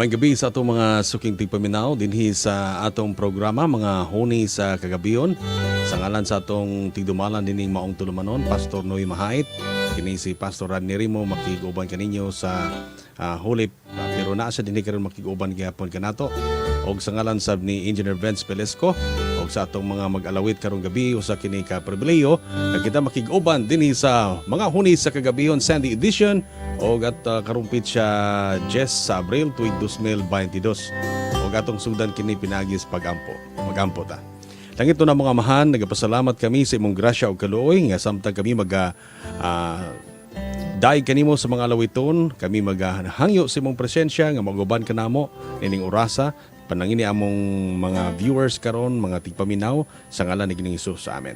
Maayong gabii sa atong mga suking tigpaminaw dinhi sa atong programa Mga Huni sa Kagabion. Sa ngalan sa atong tigdumalan dining maong tulumanon, Pastor Noy Mahait. Kini si Pastor Radney Rimo makig-uban kaninyo sa hulip, pero naa siya dinhi karon makig-uban gihapon kanato. Og sa ngalan sab ni Engineer Vince Pelesco og sa atong mga mag-alawit karong gabi, usa kini ka pribilehiyo nga kita makig-uban dinhi sa Mga Huni sa Kagabion Sunday Edition og at karong petsa 10 sa Abril tuig 2022 og atong sugdan kini pinaagi sa pagampo. Magampo ta. Langitnong mga Amahan, nagapasalamat kami sa imong grasya ug kaluoy nga samtang kami maga dayeg kanimo sa mga alawiton, kami magahangyo sa imong presensya nga maguban kanamo nining orasa. Panalangini among mga viewers karon, mga tigpaminaw, sa ngalan ni Ginoong Hesus. Amen.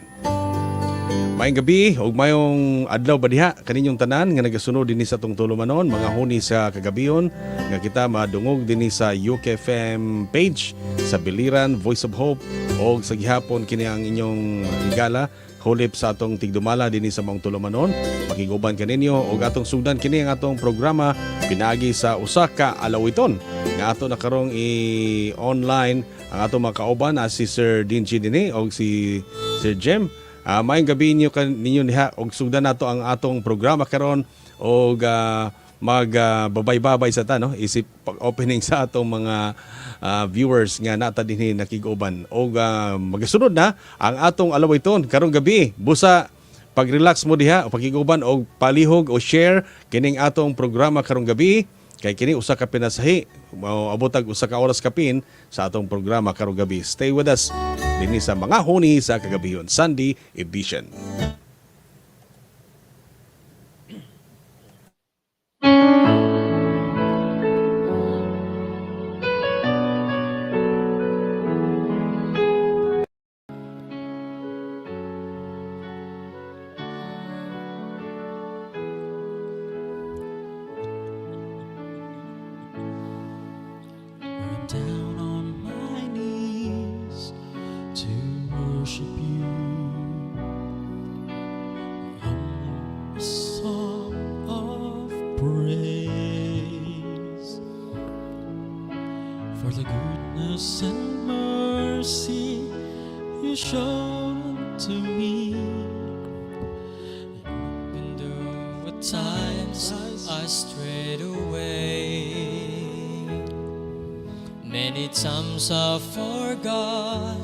Maayong gabi ug maayong adlaw ba diha kaninyong tanan nga nagasunod dinhi sa atong tulumanon Mga Huni sa Kagabion nga kita madungog dinhi sa UKFM page sa Biliran Voice of Hope og sa gihapon kini ang inyong higala hulip sa atong tigdumala dinhi sa maong tulumanon makiguban kaninyo og atong sugdan kini ang atong programa pinaagi sa usa ka alawiton nga ato na karong i-online. Ang atong mga kauban si Sir Dinji dinhi og si Sir Jem. Maayong gabi ninyo kan ninyo diha og sugdan nato ang atong programa karon og mag babay-babay sa ta, no, isip pag-opening sa atong mga viewers nga nata dinhi nakig-uban og magasunod na ang atong alawiton karong gabi. Busa pag-relax mo diha o pakiguban og palihog o share kining atong programa karong gabi kay kini usa ka pinasahi, moabot ag usa ka oras kapin sa atong programa karong gabi. Stay with us dinhi sa Mga Huni sa Kagabihon Sunday Edition. I'm down on my knees to worship you. Hum a song of praise for the goodness and mercy you showed unto me. Even though at times I strayed away, many times I forgot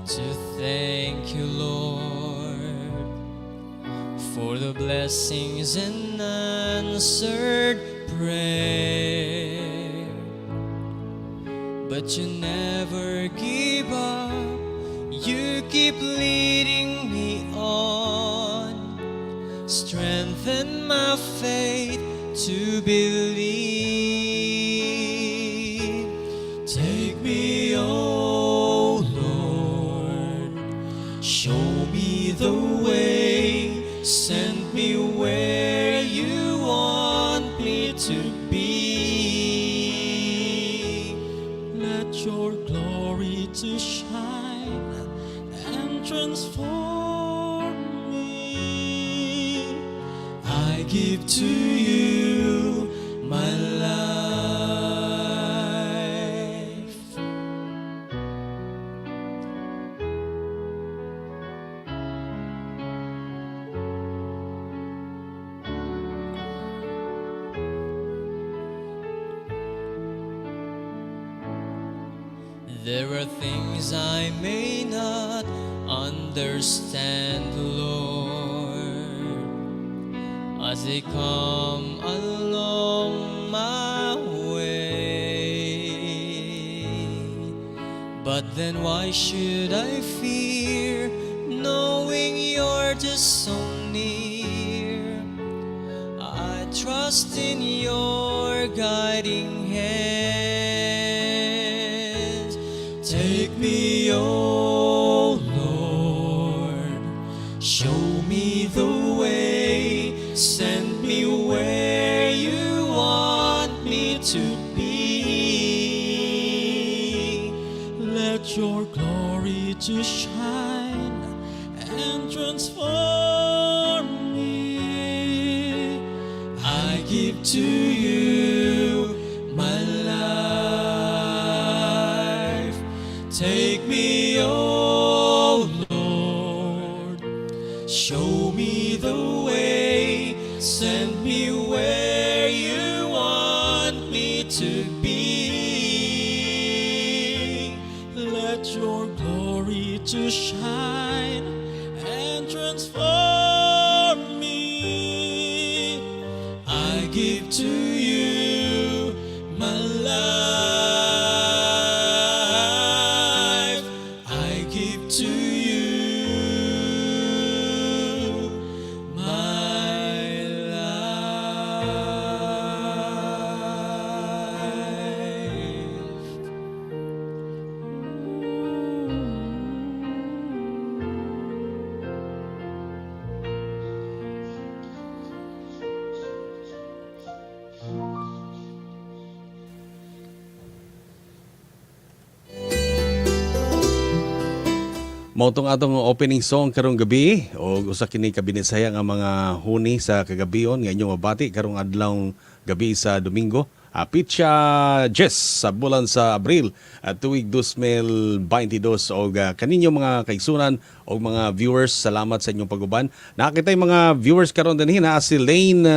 to thank you, Lord, for the blessings and answered prayer. But you never give up, you keep leading me on. Strengthen my faith to believe. Take me, oh Lord, show me the way, send me where you want me to be. Let your glory to shine and transform me. I give to you my life. There are things I may not understand, Lord, as they come along my way. But then why should I fear, knowing you're just so near? I trust in your guiding hands. Take me, oh Lord, show me the way, send me where you want me to be. Let your glory to shine and transform me. I give to you my life. Take me, oh Lord, show me the way, send me where you want me to be. Let your glory to shine and transform me. I give to you my life. I give to you my life. Mao tong atong opening song karong gabi og usa kini ka binisaya nga mga huni sa kagabion nga inyong mabati karong adlaw gabi sa Domingo. Pitsa Jess sa bulan sa Abril at tuig 2022 og kaninyo mga kaigsunan og mga viewers, salamat sa inyong paguban. Nakita yung mga viewers karon dinhi na si Lane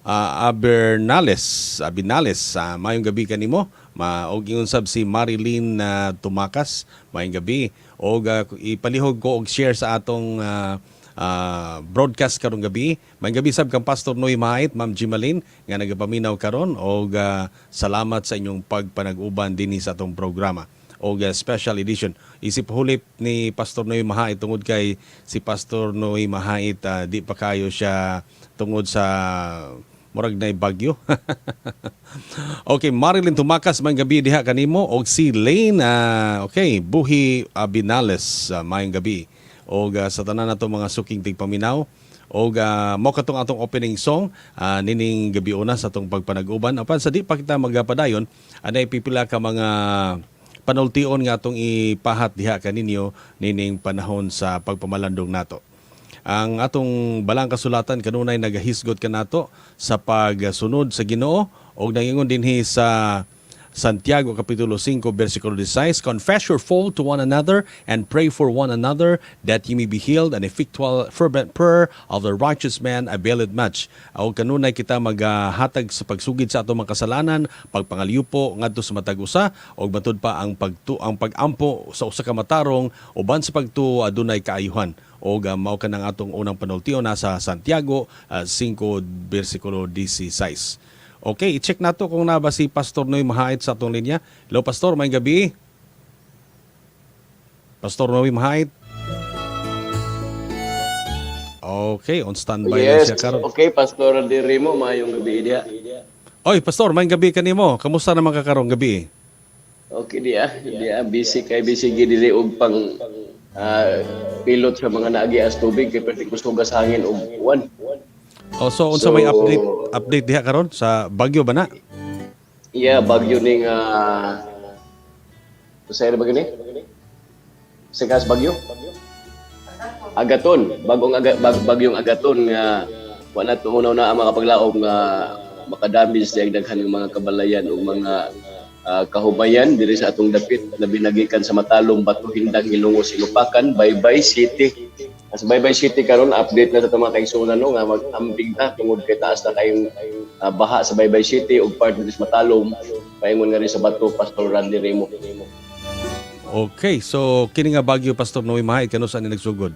Abernales, Abinales, maayong gabi kanimo. Ma og ingon sab si Marilyn Tumakas, maayong gabi. Og ipalihog ko og share sa atong broadcast karong gabi. Maayong gabi sab kang Pastor Noy Mahait, Ma'am Jimalyn nga nagapaminaw karon og salamat sa inyong pagpanag-uban dinhi sa atong programa og special edition. Isip hulip ni Pastor Noy Mahait tungod kay si Pastor Noy Mahait di pa kayo siya tungod sa murag na bagyo. Okay, Marilyn Tumakas, maayong gabi diha kanimo og si Lane okay, Buhi Abinales, maayong gabi. Og sa tanan nato mga suking tigpaminaw og mao katong atong opening song nining gabi una sa atong pagpanag-uban. Apan sa di pa kita magapadayon, anay pipila ka mga panultion nga atong ipahat diha kaninyo nining panahon sa pagpamalandong nato. Ang atong balang kasulatan kanunay nagahisgot kanato sa pagsunod sa Ginoo og nangingon dinhi sa Santiago Kapitulo 5 versikulo 16, "Confess your fault to one another and pray for one another that ye may be healed. An effectual fervent prayer of the righteous man availeth much." Og kanunay kita maghatag sa pagsugid sa atong mga kasalanan, pagpangalyupo ngadto sa matag usa og matud pa ang pag-ampo sa usa ka matarong uban sa pagtuo adunay kaayuhan. Og mao kanang atong unang panultio nasa Santiago 5 versikulo 16. Okay, i-check nato kung naa ba si Pastor Noy Mahait sa atong linya. Hello, Pastor, maayong gabi. Pastor Noy Mahait. Okay, on standby lang Yes, siya karon. okay, Pastor Remo, maayong gabi diha. Oy, Pastor, maayong gabi kanimo. Kamusta naman ka karong gabi? Okay diha, diha busy kay busy gid dili og pang pilot sa mga naagi as tubig kay perti kusog sa hangin og uwan. Oh, so unsa So may update update diha karon sa Bagyo ba na? Yeah, bagyo ning unsay ba gani? Sikas bagyo? Agaton, bagong bagyong Agaton nga wala to una na ang makapaglaom nga makadamage sa daghan ng mga kabalayan ug mga kahubayan diri sa atong dapit, labi na gikan sa Matalom, Bato, Hindang, Hilongos, Inopacan, Baybay City. Sa Baybay City karon update na sa atong mga kaigsuonan, no, nga mag-ambig na tungod kay taas na kayong baha sa Baybay City ug part diri sa Matalom, paingon nga rin sa Bato, Pastor Randy Remo. Okay, so kini nga bagyo, Pastor Noy Mahait, kanus-a ni nagsugod?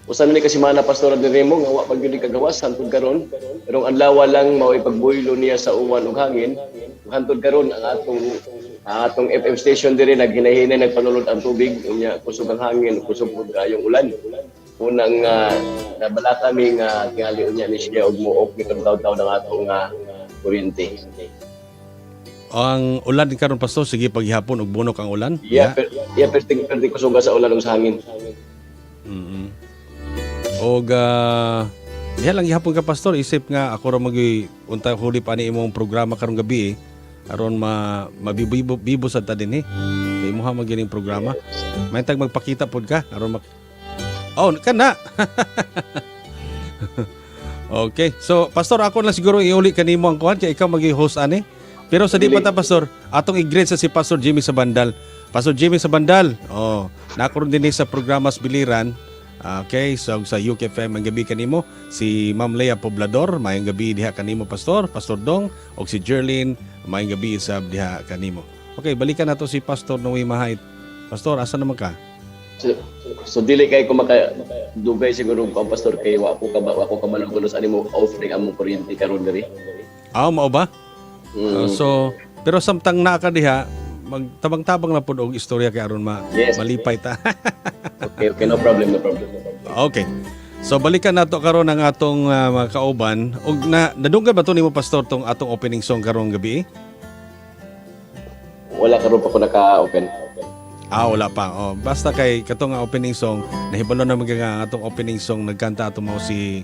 Usa na ni ka semana, Pastor Randy Remo, nga wa pa gyud ni kagawas hantod karon. Pero ang adlaw lang mao ipagbuylo niya sa uwan ug hangin. Ug hantod karon ang atong FM station diri naghinay-hinay nagpanulod ang tubig, unya kusog ang hangin, kusog pud kayong ulan. Unang nabala kami nga tingali unya ni siya og mo-off ni taw-taw ng atong kuryente. Ang ulan din karon, Pastor, sige paghihapon og bunok ang ulan. Yeah, per, yeah, perting perting kusog sa ulan ug sa hangin. Og diha lang gihapon ka, Pastor, isip nga ako ra magi unta huli pa ni imong programa karong gabi eh. Aron ma mabibibo bibo sad ta dinhi. Kay imuha man gining programa. Maytag magpakita pod ka aron mak Oh, kana. Okay. So, Pastor, ako na siguro iuli kanimo ang kuan kay ikaw magi host ani. Pero sa di pa Dili. ta, Pastor, atong i-greet sa si Pastor Jimmy sa Bandal. Pastor Jimmy sa Bandal. Oh, nakaroon din sa programa sa Biliran. Ah, okay, so sa UKFM ang gabi kanimo si Ma'am Lea Poblador, maayong gabi diha kanimo Pastor, Pastor Dong, og si Jerlyn, maayong gabi sab diha kanimo. Okay, balikan nato si Pastor Noe Mahait. Pastor, asa naman ka? So dili kay ko maka dugay siguro ko ang pastor kay wa ko kabalo kuno sa animo offering among kuryente karon diri. Ah, mao ba? Mm. So, pero samtang naa ka diha, magtabang-tabang na pud og istorya kay aron ma Yes. malipay ta. Okay, no problem, no problem. Okay. So balikan nato karon ang atong mga kauban og na nadunggan ba to nimo, Pastor, tong atong opening song karong gabi? Wala karon pa ko naka-open. Ah, wala pa. Oh, basta kay katong nga opening song, nahibalo na mga nga ang atong opening song nagkanta ato mao si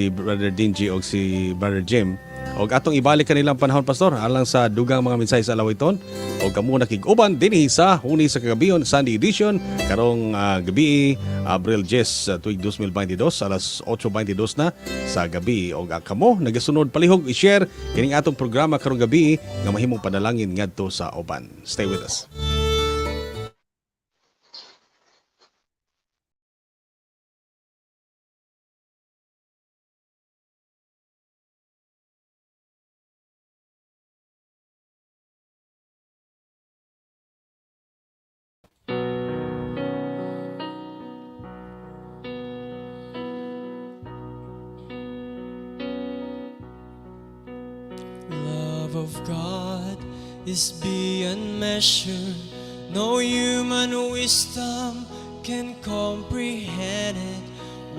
Brother Dingy og si Brother Jim. Og atong ibalik kanilang panahon, Pastor, alang sa dugang mga mensahe sa alawiton og kamo nakig-uban dinhi sa Huni sa Kagabion Sunday edition karong gabi, Abril 10, tuig 2022, alas 8:22 na sa gabi, og kamo nagasunod, palihog i-share kining atong programa karong gabi nga mahimong panalangin ngadto sa uban. Stay with us. Love of God is beyond measure. No human wisdom can comprehend it.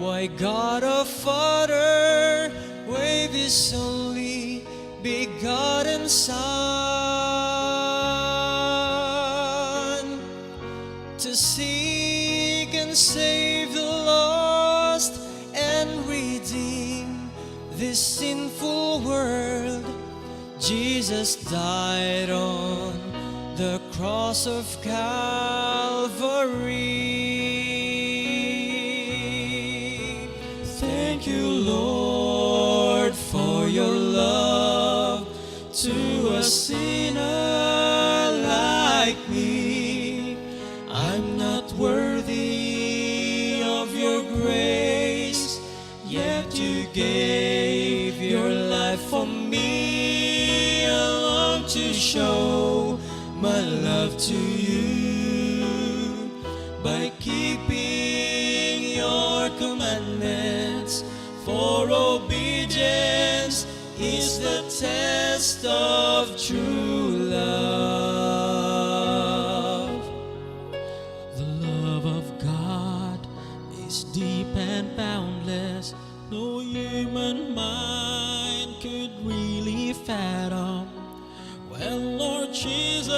Why God our Father gave His only begotten Son to seek and save the lost and redeem this sinful world. Jesus died on the cross of Calvary. Thank you, Lord, for your love to a sinner like me. I'm not worthy of your grace, yet you gave your life for me. I long to show my love to you by keeping your commandments. For obedience is the test of true love. The love of God is deep and boundless. No human mind could really fathom. Well, Lord Jesus,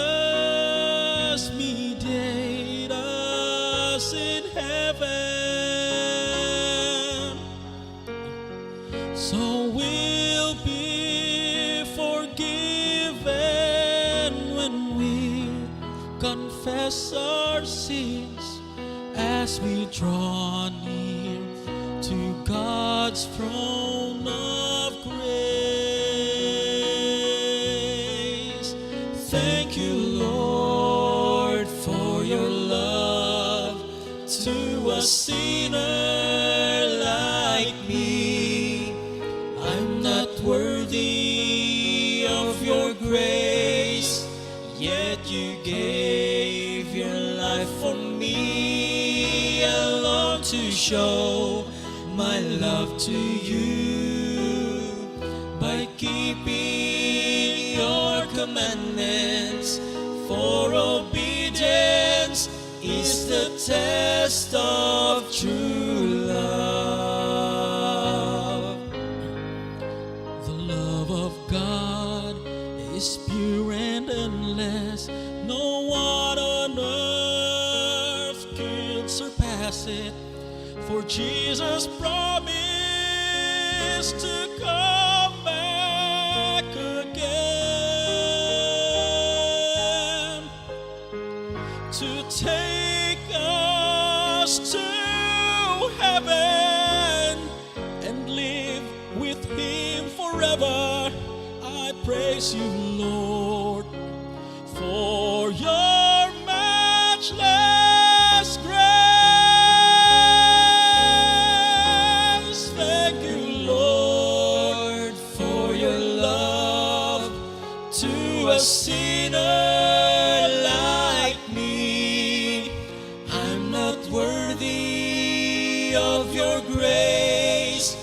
mediate us in heaven. So we'll be forgiven when we confess our sins as we draw near to God's throne of grace. Thank you, Lord, for your love to a sinner like me. I'm not worthy of your grace, yet you gave your life for me. I long to show my love to you by keeping your commandments. For obedience is the test of true love. The love of God is pure and endless. No one on earth could surpass it. For Jesus promised to come back again to take us to heaven and live with Him forever. I pray Praise you, Lord, for your matchless grace. Thank you, Lord, for your love to a sinner like me. I'm not worthy of your grace,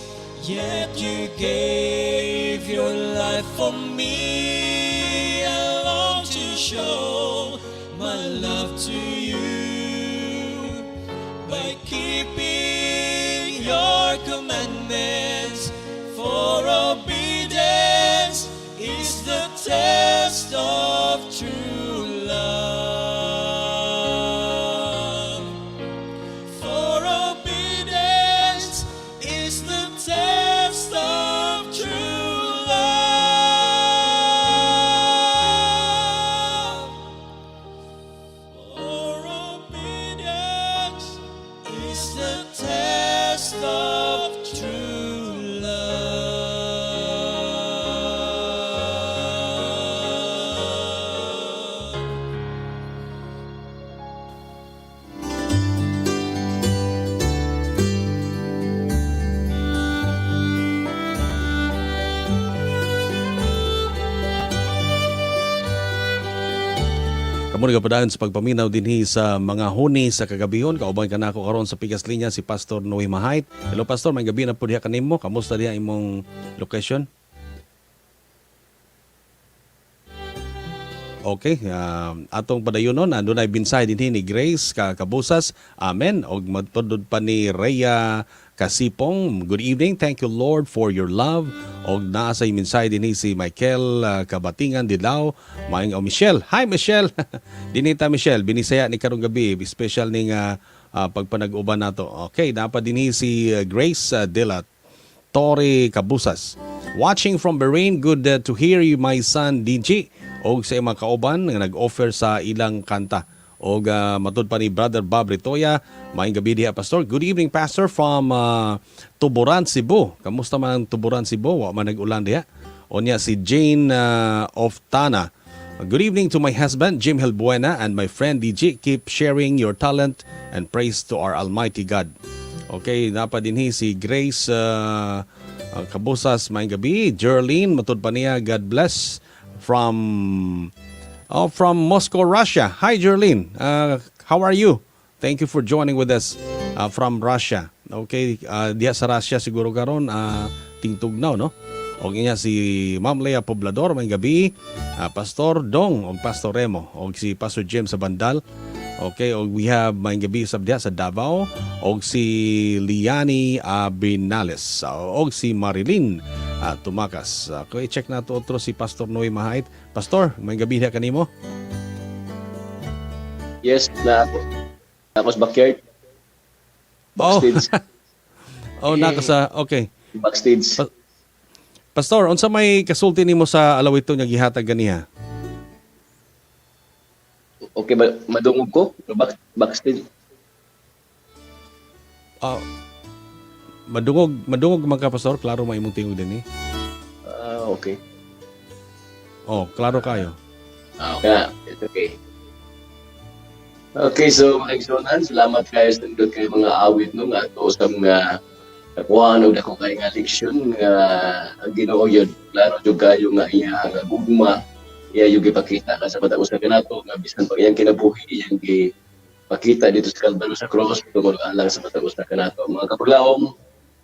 yet you gave your life for me. I long to show my love to you by keeping your commandments. For obedience is the test of true love. For obedience is the test of true love. For obedience is the test of true love. Kamo nagapadayon sa pagpaminaw dinhi sa mga huni sa kagabihon. Kauban ka nako karon sa pikas linya si Pastor Noe Mahait. Hello, Pastor, may gabi na po diha kanimo. Kamusta diha imong location? Okay, atong padayonon, andun ay binsay dinhi ni Grace Kabusas. Amen. Og matudod pa ni Rhea Kasipong. Good evening. Thank you, Lord, for your love. Og naa say minsay dinhi si Michael Kabatingan Dilaw. Maayong, oh, Michelle. Hi, Michelle. Dinhi ta, Michelle. Binisaya ni karong gabi, special ning pagpanag-uban nato. Okay, naa pa dinhi si Grace de la Torre Cabusas. Watching from Bahrain, good to hear you, my son DJ. Og sa imong kauban nga nag-offer sa ilang kanta. Og matud pa ni Brother Bob Ritoya, maayong gabi diha, Pastor. Good evening, Pastor, from Tuburan, Cebu. Kamusta man ang Tuburan, Cebu? Wa man nag-ulan diha. Onya si Jane of Tana. Good evening to my husband, Jim Helbuena, and my friend DJ. Keep sharing your talent and praise to our Almighty God. Okay, naa pa dinhi si Grace Kabusas, maayong gabi. Jerlene, matud pa niya, God bless from Moscow, Russia. Hi, Jerlene. How are you? Thank you for joining with us from Russia. Okay, diha sa Russia siguro karon tingtugnaw, no? Og niya si Ma'am Lea Poblador, maayong gabi. Pastor Dong og Pastor Remo og si Pastor James sa Bandal. Okay, og we have maayong gabi sab diha sa Davao og si Liani Abinales og si Marilyn Tumakas. Okay, check na to otro si Pastor Noe Mahait. Pastor, maayong gabi diha kanimo. Yes, na ako. Ako sa backyard. Oh. Backstage. Oh, naka sa, okay. Backstage. Pastor, unsa may kasulti nimo sa alawiton nga gihatag ganiha? Okay ba madungog ko? Backstage. Ah, madungog madungog man ka, Pastor, klaro man imong tingog dinhi. Ah, okay. Oh, klaro kayo. Ah, okay. It's okay. Okay, so mga igsuonan, salamat kayo sa nindot kayo mga awit, no, nga ato usab nga nakuhaan og dako kay nga leksyon nga ang Ginoo yun klaro jud kayo nga iya nga gugma iya yung gipakita ka sa matag usa kanato nga bisan pag iyang kinabuhi iyang gipakita dito sa Calvary sa cross tungod alang sa matag usa kanato. Mga kapaglaom,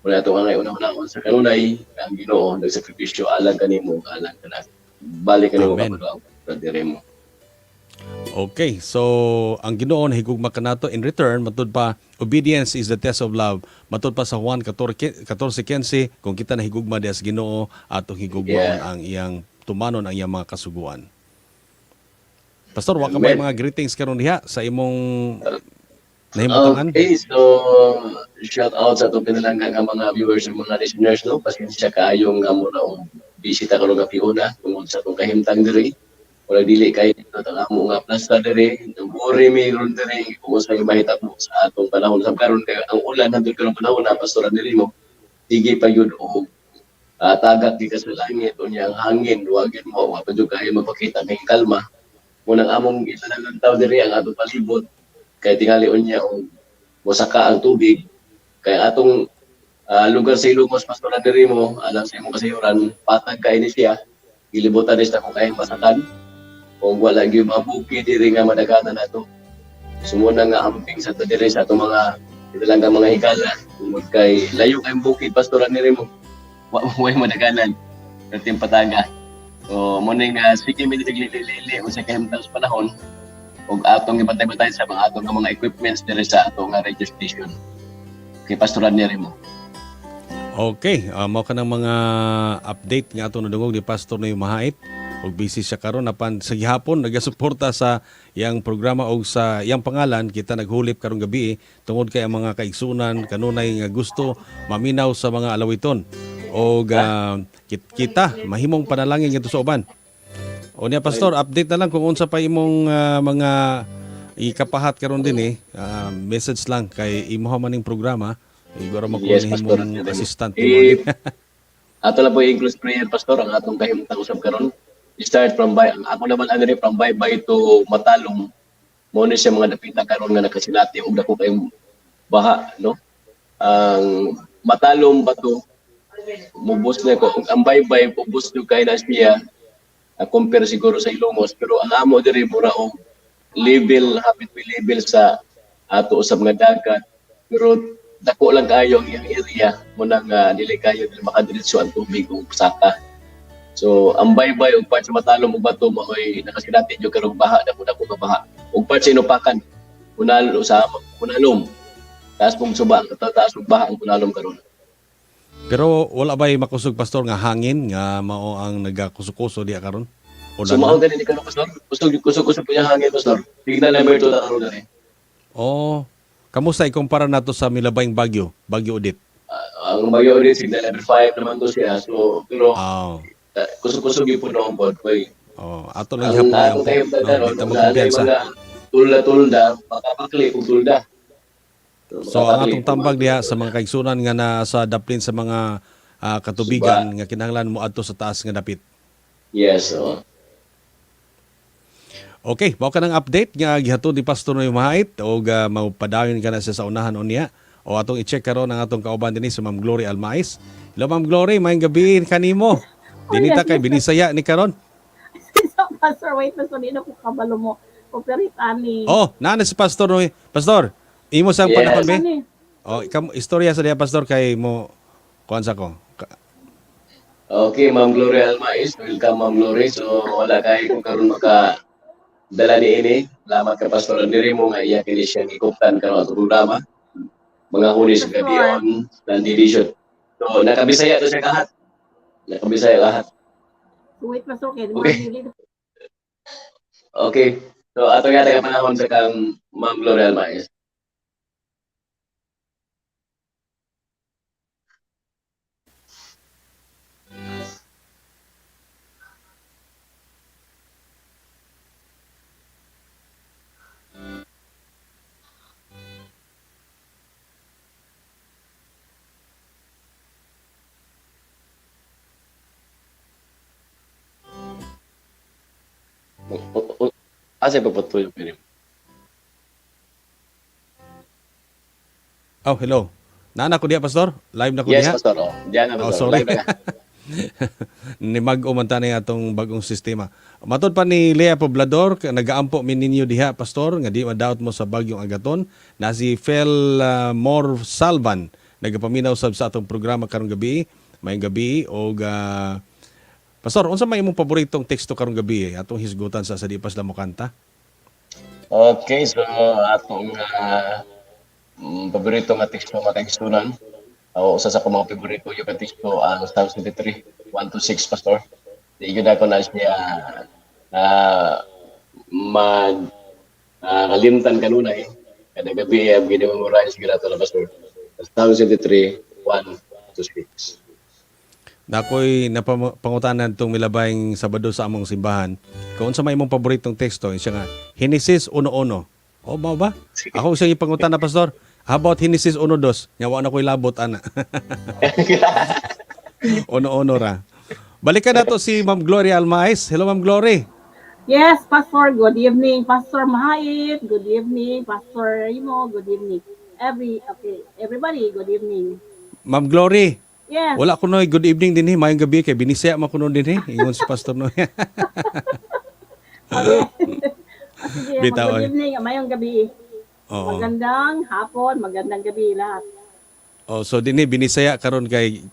wala ato nga una-unaon sa kanunay nga ang Ginoo nagsakripisyo alang kanimo, alang kanako. Balik kanimo. Amen. Kapaglaom, Brother Remo. Okay, so ang Ginoo nahigugma kanato in return, matud pa, obedience is the test of love. Matud pa sa Juan 14 14:15, kung kita nahigugma diha sa Ginoo, atong higugmaon ang iyang tumanon ang iyang mga kasuguan. Pastor, wa ka may Amen. mga greetings karon diha sa imong nahimutangan? Okay, so shout out sa atong pinalangga nga mga viewers ug mga listeners, no. Pasensya kaayo nga mura og bisita karon nga piuna tungod sa atong kahimtang diri. Wala dili kay dito ang amo nga plaza diri, worry mi ron diri kung unsay mahitabo sa atong panahon sa karon kay ang ulan hangtod karong panahon na, Pastor diri mo sige pa yun og Tagak di ka sa langit unya ang hangin wa gyud mo wa pa jud kayo magpakita kay kalma. Munang among gitanan diri ang atong palibot kay tingali unya og mosaka ang tubig kay atong lugar sa Ilocos, Pastor diri mo alang sa imong kasayuran, patag kay ni siya, gilibutan ni sa kung kayang basakan ug wala gyud mga bukid diri nga madagatan nato. Sumuna nga amping sa to diri sa atong mga lang mga higala tungod kay layo kayong bukid, Pastor diri mo, wa way madaganan perting pataga. So mo ni nga sige mi dili unsa kahimtang sa panahon ug atong gibantay-bantay sa mga atong nga mga equipments diri sa atong nga radio station. Kay Pastor diri mo. Okay, mao ka ng mga update nga atong nadungog ni Pastor Noy Mahait. Og busy siya karon apan sa gihapon nagasuporta sa iyang programa og sa iyang pangalan kita naghulip karong gabi tungod kay ang mga kaigsunan kanunay nga gusto maminaw sa mga alawiton. Og kita mahimong panalangin ngadto sa uban. O niya Pastor, update na lang kung unsa pa imong mga ikapahat karon din eh. Message lang kay imuha man ning programa. Iguro mo Yes, kunin Pastor. imong assistant Eh, nimo. Ato lang po i-include prayer, Pastor, ang atong kahimtang usab karon. Start from by ang ako naman andre from Baybay to Matalom. Mo ni siya mga dapita karon nga nakasinati og dako kayong baha, no? Ang Matalom bato mubos na ko ang Baybay ubos do kay na siya, compare siguro sa Ilongos, pero ang amo diri mura og level, hapit mi level sa ato usab nga dagat, pero dako lang kaayo ang iyang area mo nang dili kayo dili makadiretso ang tubig ug saka. So ang Baybay ug part sa Matalom ug Bato maoy nakasinati jud karong baha, dako dako ka baha, ug part sa Inupakan, Punalo sa Punalom, taas pong suba, taas pong baha ang Punalom karon. Pero wala ba'y makusog, Pastor, nga hangin nga mao ang nagakuso-kuso diya karon? O So mao gani ni karon, Pastor, kusog kusog kusog po yung hangin, Pastor. Signal number 2 na karon diri. Oh, kamusta ikumpara nato sa milabayng bagyo, Bagyo Odette? Ang Bagyo ulit signal number 5 naman to siya, so pero Oh. kusog-kusog yung puno ang pod koy. Oh, ato lang Ang gihapon atong ang kayo no, karon di ta kung mo naay kumpiyansa. mga tulda-tulda, makapakli kung tulda. So ang makapakli atong kung tambag mga diha sa mga kaigsunan nga nasa daplin sa mga katubigan nga kinahanglan mo adto sa taas nga dapit. Yes, oh. Okay, mao ka ng update nga gihatod ni Pastor Noy Mahait og maupadayon ka na siya sa unahan unya. O atong i-check karon ang atong kauban dinhi si Ma'am Glory Almais. Hello Ma'am Glory, maayong gabi kanimo. Dinita kay binisaya ni karon. So, Pastor, wait, Pastor, di na ko kabalo mo. Operate ani. Oh, naa na si Pastor Noy. Pastor, imo sang Yes. panahon be? Ani. Oh, ikam istorya sa diha Pastor kay mo kuan sa ko. Okay, Ma'am Glory Almais, welcome Ma'am Glory. So wala kay kung karon maka dala ni ini. Salamat ka Pastor Andre mo nga iya kini siyang gikuptan karon atong programa. Mga Hunis Pastor. gabi on Sunday edition. So nakabisaya to siya kahat. Nakabisaya lahat. Wait, Pastor, kay Okay. Okay. So ato nga taga panahon sa kang Ma'am Glory Almais. Asa papatuloy pero. Oh, hello. Naa na ko diha Pastor? Live na ko Yes, diha. Pastor. Oh, diyan na, Oh, Pastor. sorry. Live na. Ni mag-o man ta ni atong bagong sistema. Matod pa ni Lea Poblador, nagaampo mi ninyo diha Pastor nga di madaot mo sa bagyong Agaton na si Fel Mor Salvan nagapaminaw sab sa atong programa karong gabi. Maayong gabi og Pastor, unsa may imong paboritong teksto karong gabi atong hisgutan sa di pa sila mokanta? Okay, so atong paborito nga teksto mga kaigsunan. O usa sa akong mga paborito yung nga teksto ang Psalm 23, 1 to 6, Pastor. Di gyud ako na siya mag kalimtan kanunay. Kada gabi ay gini-memorize gyud ato na, Pastor. Psalm 23, 1 to 6. Nakoy napangutanan tong milabayng Sabado sa among simbahan. Kung unsa may imong paboritong teksto, siya nga Henesis 1:1. O mao ba? Ako siyang ipangutana, Pastor. How about Henesis 1:2? Nya wa na ko'y labot ana. Uno-uno ra. Balikan nato si Ma'am Gloria Almaes. Hello, Ma'am Glory. Yes, Pastor, good evening. Pastor Mahait, good evening. Pastor Imo, good evening. Okay, everybody, good evening. Ma'am Glory. Yes. Wala ko noy good evening dinhi, maayong gabi kay binisaya man kuno dinhi. Ingon si Pastor Noy. Okay. Sige, Bitaw, good eh. evening. Mayong gabi. Oo. Magandang hapon, magandang gabi lahat. Oh, so dinhi binisaya karon kay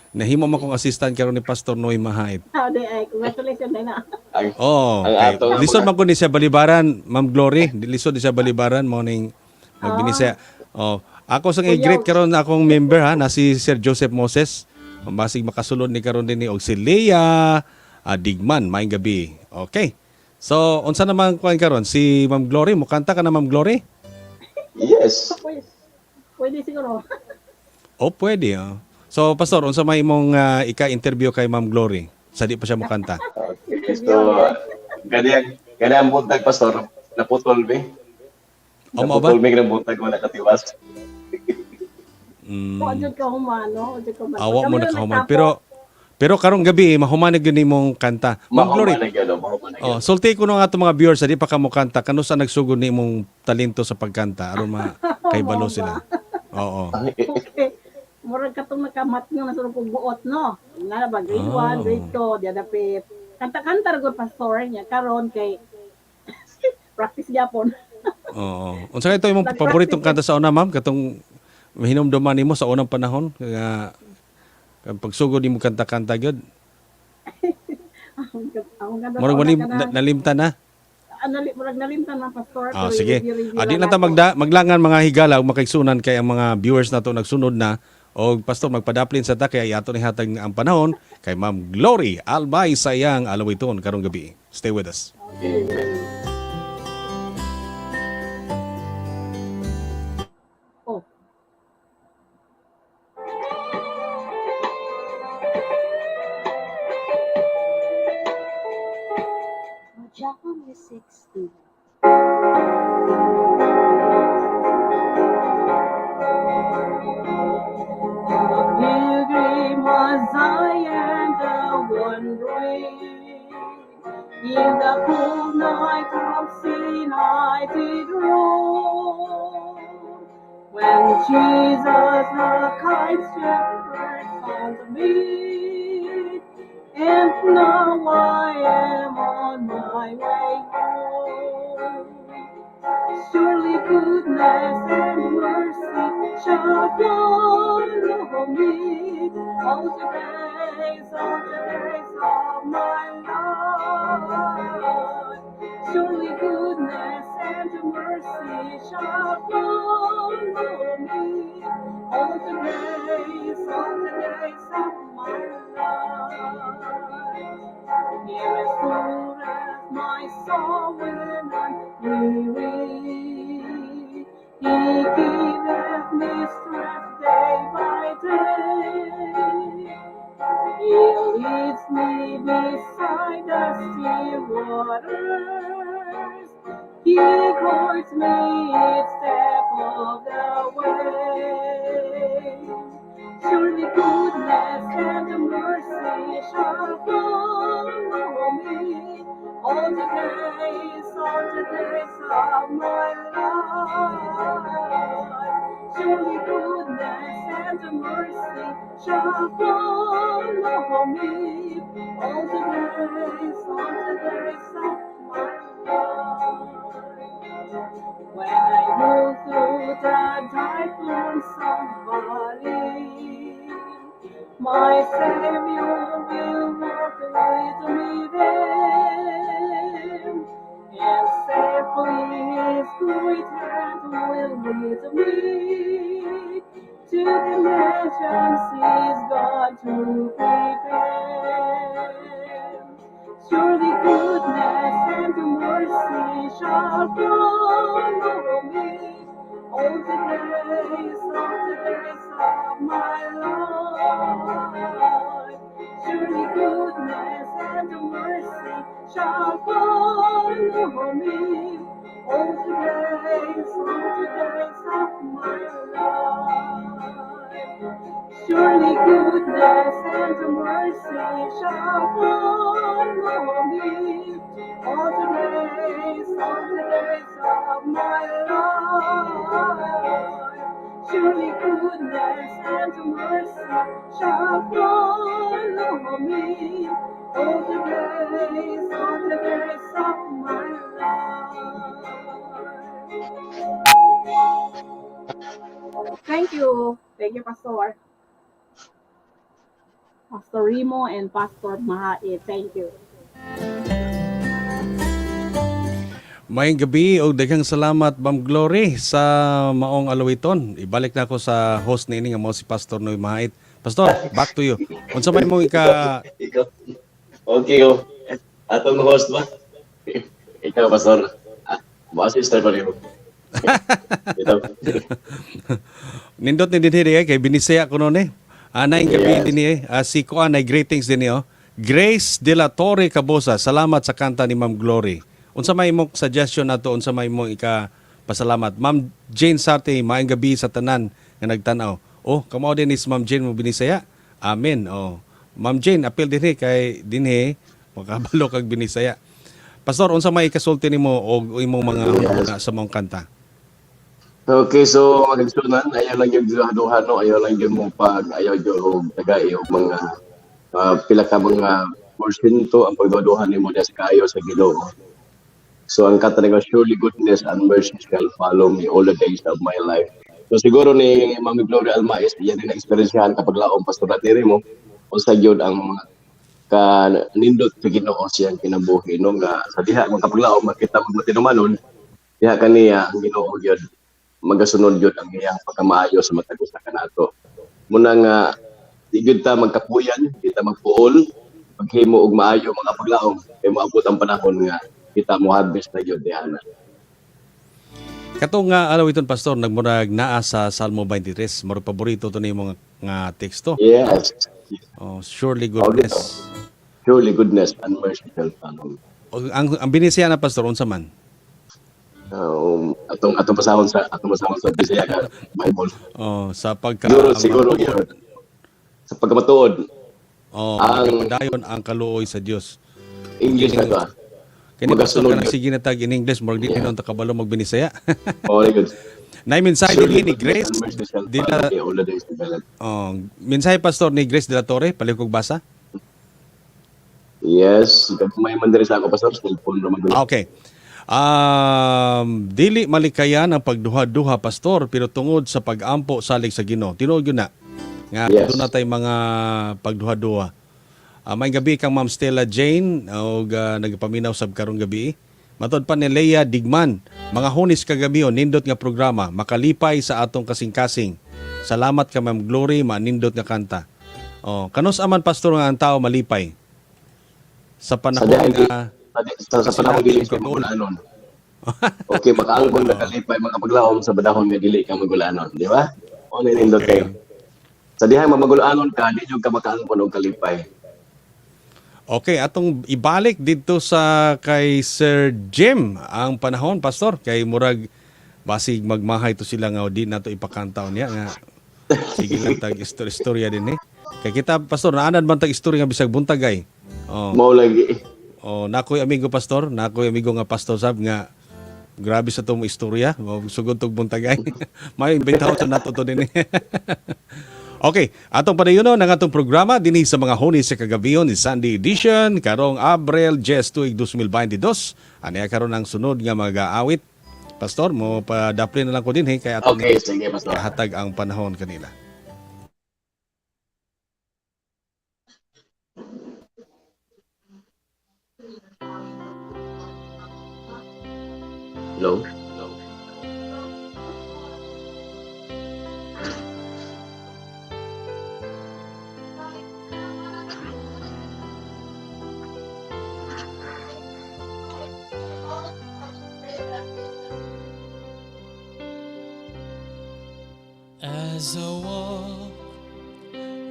nahimo man kong assistant karon ni Pastor Noy Mahait. Ah, di, ay, congratulations na. Ang, Oh, Ang kay, ato nga lisod man ko ni siya balibaran, Ma'am Glory. Lisod ni siya balibaran morning magbinisaya. Oh, ako sang i-greet karon akong member ha, na si Sir Joseph Moses. Basig makasulod ni karon dinhi og si Leah Digman, maayong gabi. Okay. So, unsa naman kuan karon si Ma'am Glory, mukanta ka na, Ma'am Glory? Yes. Pwede, pwede siguro. Oh, pwede. Oh. So, Pastor, unsa may imong ika-interview kay Ma'am Glory? Sa di pa siya mukanta. Okay. So, ganyan buntag, Pastor. Naputol, be. Oh, mao ba? Naputol, be, ng buntag, wala katiwas. O, jud ka humano, jud ka humano. Awa mo Kami na lang kahuman. nagtapo. Pero karong gabi mahuman na gyud nimong kanta. Ma'am Glory. Mahuman na gyud, oh, mahuman na gyud. Oh, sulti ko nga ato mga viewers, di pa ka mokanta kanu sa nagsugod ni imong talento sa pagkanta aron ma kaybalo sila. Oo. Okay. Murag katong nakamat nga nasa kong buot, no? Nga na ba, grade 1, grade 2, di dapit. Kanta-kanta ra gud pastor niya karon kay practice gyapon. Oo. Unsa kay to imong paboritong kanta sa una, ma'am? Katong hinumduman nimo sa unang panahon nga pagsugod nimo kanta-kanta gyud. Ang kanta Murag sa una walim ka na- nalimta na. Ah, murag nalimtan na, pastor. Ah, pero sige. i-review Ah, di lang na ta nato. maglangan mga higala ug makaigsunan kay ang mga viewers nato nagsunod na og pastor magpadaplin sa ta kay ato ni hatag ang panahon kay Ma'am Glory Albay Sayang Alawiton karong gabi. Stay with us. Amen. Oh. Mojaka Music Studio. Pilgrim was I and the wandering in the cold night of sin I did roam. When Jesus the kind shepherd found me, and now I am on my way home. Surely goodness and mercy shall follow me all the days of my life. Surely goodness and mercy shall follow me all the days of my life. He restoreth my soul when I'm weary. He giveth me strength day by day. He leads me beside the still waters. He guides me each step of the way. Surely goodness and mercy shall follow me all the days of my life. Surely goodness and mercy shall follow me all the days of my life. When I go through the dark lonesome valley, my Savior will walk with me there, and safely His great hand will lead me to the mansions He's gone to prepare. Surely goodness and mercy shall follow me all the days of my life. Surely goodness and mercy shall follow me all the days of my life. Surely goodness and shall follow me all the days of my life. Surely goodness and mercy shall follow me all the days of my life. Thank you. Thank you, Pastor. Pastor Remo and Pastor Mahae. Thank you. Maayong gabi og daghang salamat, Ma'am Glory, sa maong alawiton. Ibalik na ako sa host niini nga mao si Pastor Noy Mahait. Pastor, back to you. Unsa may imong ika Ikaw. Okay, oh. Atong host ba? Ikaw, Pastor. Ah, mo-assist pa rin mo. Ito. Nindot ni dinhi eh, kay binisaya ko noon eh. Anay gabi dinhi eh. Ah, si Kuan ay greetings dinhi oh. Grace de la Torre Cabosa, salamat sa kanta ni Ma'am Glory. Unsa may imong suggestion nato, unsa may imong ika pasalamat? Ma'am Jane Sarte, maayong gabi sa tanan nga nagtan-aw. Oh, kamao din is Ma'am Jane mo binisaya. Amen. Oh. Ma'am Jane, apil dinhi kay dinhi makabalo kag binisaya. Pastor, unsa may ikasulti nimo og imong mga hunahuna sa maong kanta? Okay, so mga kagsunan, ayaw lang yung duha no, ayaw lang yung mo pag, ayaw yung og tagay og mga pila ka mga porsyento ang pagduhaduha nimo diya sa kaayo sa Ginoo. So ang kanta nga, "Surely goodness and mercy shall follow me all the days of my life." So siguro ni Mami Gloria Almais, yan din na-experiensyahan kapag laom, Pastor Ratiri mo, unsa gyud ang mga ka nindot sa Ginoo siyang kinabuhi, no, nga sa diha mga kapaglaom makita magmatinumanon diha kaniya ang Ginoo gyud, magasunod gyud ang iyang pagkamaayo sa matag usa kanato. Muna nga di gyud ta magkapuyan, di ta magpuol maghimo og maayo, mga paglaom, kay moabot ang panahon nga kita mo harvest na gyud diha na. Kato nga alawiton, Pastor, nagmurag naa sa Salmo 23, murag paborito to nimo nga teksto. Yes. Oh, surely goodness. Surely goodness and mercy shall follow me. O, ang binisaya na, Pastor, unsa man? Atong basahon sa Bisaya ka Bible. Oh, sa pagka Siguro siguro yun. Sa pagkamatuod. Oh, padayon ang kaluoy sa Dios. English na to ah. Kini, Pastor, Magasunod kanang yun. sige na tag in English, murag di yeah. ta kabalo magbinisaya. Oh, very good. Nay mensahe Surely dinhi ni goodness Grace and mercy shall de follow la me all the days of my life. Oh, mensahe, Pastor, ni Grace de la Torre, palihog basa. Yes, may man diri sa ako, Pastor, cellphone ra man gud. Ah, okay. Dili malikayan ang pagduha-duha, Pastor, pero tungod sa pag-ampo salig sa Ginoo. Tinuod yun na. Nga aduna tay mga pagduha-duha. May gabi kang Ma'am Stella Jane og nagpaminaw sab karong gabi. Matod pa ni Leia Digman, mga hunis kagabi, nindot nga programa, makalipay sa atong kasing-kasing. Salamat ka, Ma'am Glory, manindot nga kanta. Oh, kanus aman, Pastor, nga ang tao malipay? Sa Sa panahon dahil nga sa panahon dili ka magulanon. Okay, makaangkon na kalipay mga paglaom sa panahon nga dili ka magulanon, di ba? O nindot kayo. Sa dihang mamagulanon ka, di jud ka makaangkon og kalipay. Okay, atong ibalik dito sa kay Sir Jim ang panahon, Pastor, kay murag basig magmahay to sila nga di nato ipakanta niya nga sige lang tag istorya din eh. Kay kita, Pastor, naanan man tag istorya nga bisag buntagay. Oh. Mao lagi. Oh, nakoy amigo, Pastor, nakoy amigo nga pastor sab nga grabe sa tong istorya, oh, sugod tog buntagay. May imbitaw sa nato to din eh. Okay, atong padayonon ang atong programa dinhi sa mga huni sa kagabion ni Sunday edition karong Abril 10 tuig 2022. Ani karon ang sunod nga mag-aawit. Pastor, mo padapli na lang ko dinhi kay atong Okay, sige, Pastor. hatag ang panahon kanila. Hello. As I walk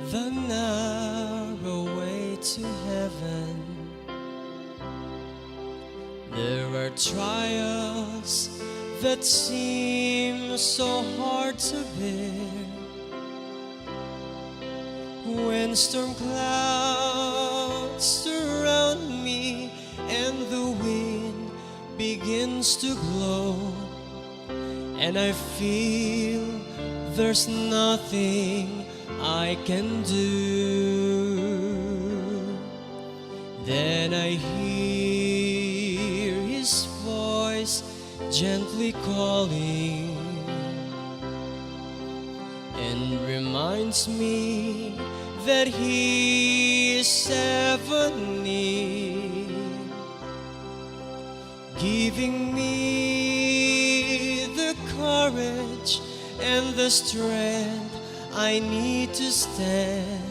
the narrow way to heaven, there are trials that seem so hard to bear. When storm clouds Surround me and the wind begins to blow and I feel there's nothing I can do. Then I hear his voice gently calling and reminds me that he is ever near, giving me the courage and the strength I need to stand.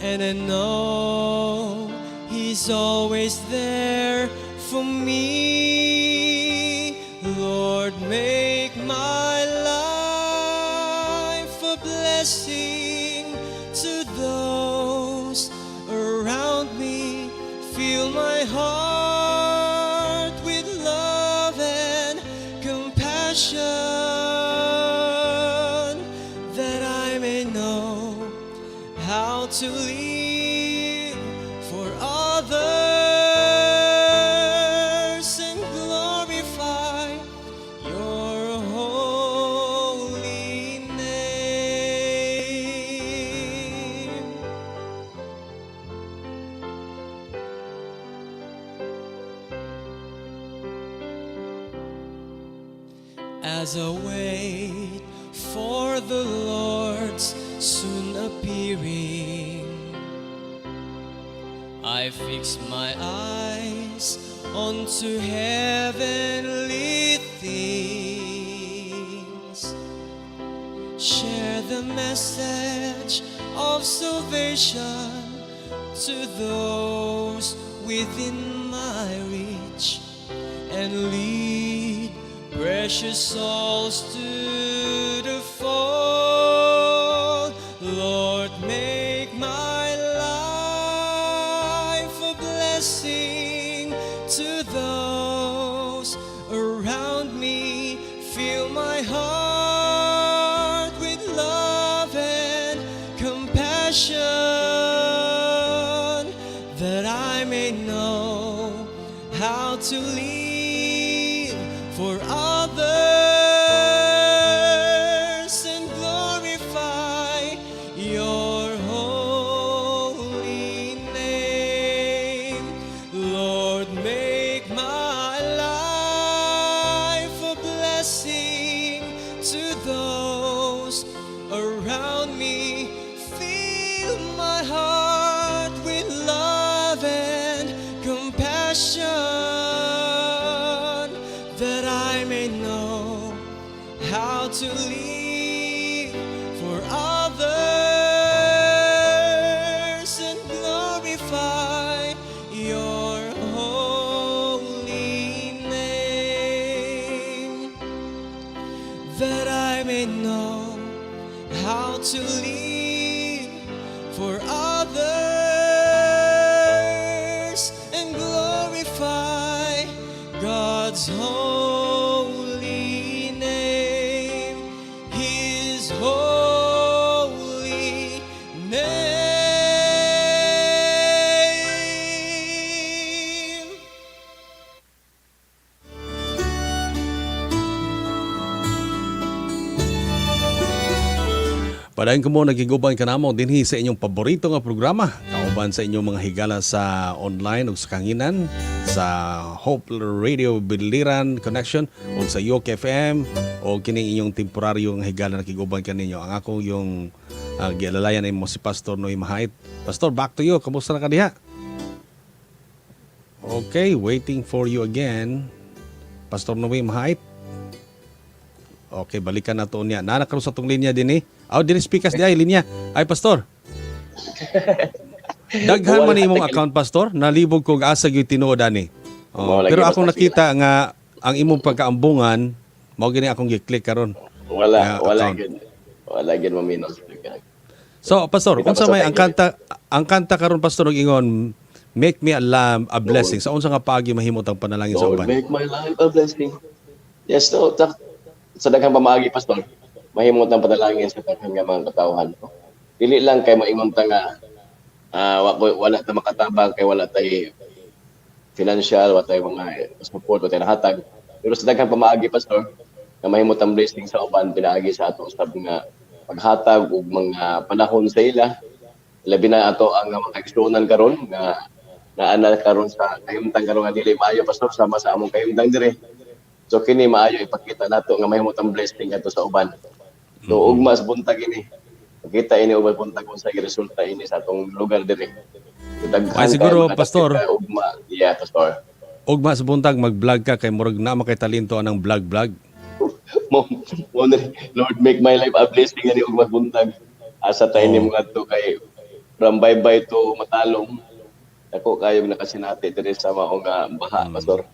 And I know He's always there for me. Lord, make my life a blessing to those around me. Fill my heart with love and compassion that I may know how to live for others and glorify your holy name. As I wait for the Lord's soon appearing, I fix my eyes onto heavenly things. Share the message of salvation to those within my reach and lead precious souls to the fold. Lord, make my life a blessing to those around me. Fill my heart with love and compassion that I may know how to live for others and glorify your holy name. Lord, make my life a blessing to those around me. Fill my heart with love and compassion that I may know how to live for others and glorify your holy name, that I may know how to live for others and glorify God's holy name, His holy name. Padayon ko mo nagiguban kanamo dinhi sa inyong paborito nga programa. Kauban sa inyong mga higala sa online ug sa kanginan sa Hope Radio Biliran Connection ug sa Yok FM o kining inyong temporaryo nga higala nakiguban kaninyo. Ang akong yung gialalayan ay mo si Pastor Noy Mahait. Pastor, back to you. Kamusta na ka diha? Okay, waiting for you again. Pastor Noy Mahait. Okay, balikan na to niya. Nana karon sa tong linya din eh. Aw, diri speakers di ay linya. Ay, Pastor. Daghan man imong account, Pastor. Nalibog kog asa gyud tinuod ani. Oh, Mao lagi, pero akong basta nakita nga ang imong pagkaambungan mao gini akong gi-click karon. Wala, Nga wala account. gyud. Wala gyud maminaw. So, Pastor, Kita unsa pa sa may ang kanta karon, Pastor, og ingon "Make me a lamb a blessing." Sa unsa nga paagi mahimot ang panalangin sa Lord, uban? make my life a blessing. Yes, no, sa daghang pamaagi, Pastor, mahimot ang panalangin sa daghang nga mga katawhan. No? Dili lang kay maingon ta nga Wala ta makatabang kay wala tay financial, wala tay mga support, wala tay nahatag. Pero sa daghang pamaagi, Pastor, nga mahimo tang blessing sa uban pinaagi sa atong sab nga paghatag og mga panahon sa ila. Labi na ato ang mga kaigsuonan karon nga naana karon sa kahimtang karon nga dili maayo, Pastor, sama sa among kahimtang dire. So kini maayo ipakita nato nga mahimo tang blessing ato sa uban. So ugma sa buntag ini. Pakita ini uban buntag kung sa resulta ini sa atong lugar dire. So, daghan Ay, siguro, kayo makadapit Pastor. ka ugma. Yeah, Pastor. Ugma sa buntag mag-vlog ka kay murag na makay talento anang vlog-vlog. Mo na, Lord, make my life a blessing ani ugma buntag. Asa tayo ni Oh. mga to kay from bye-bye to matalom. Dako kayo nakasinati diri sa mao nga baha, Pastor.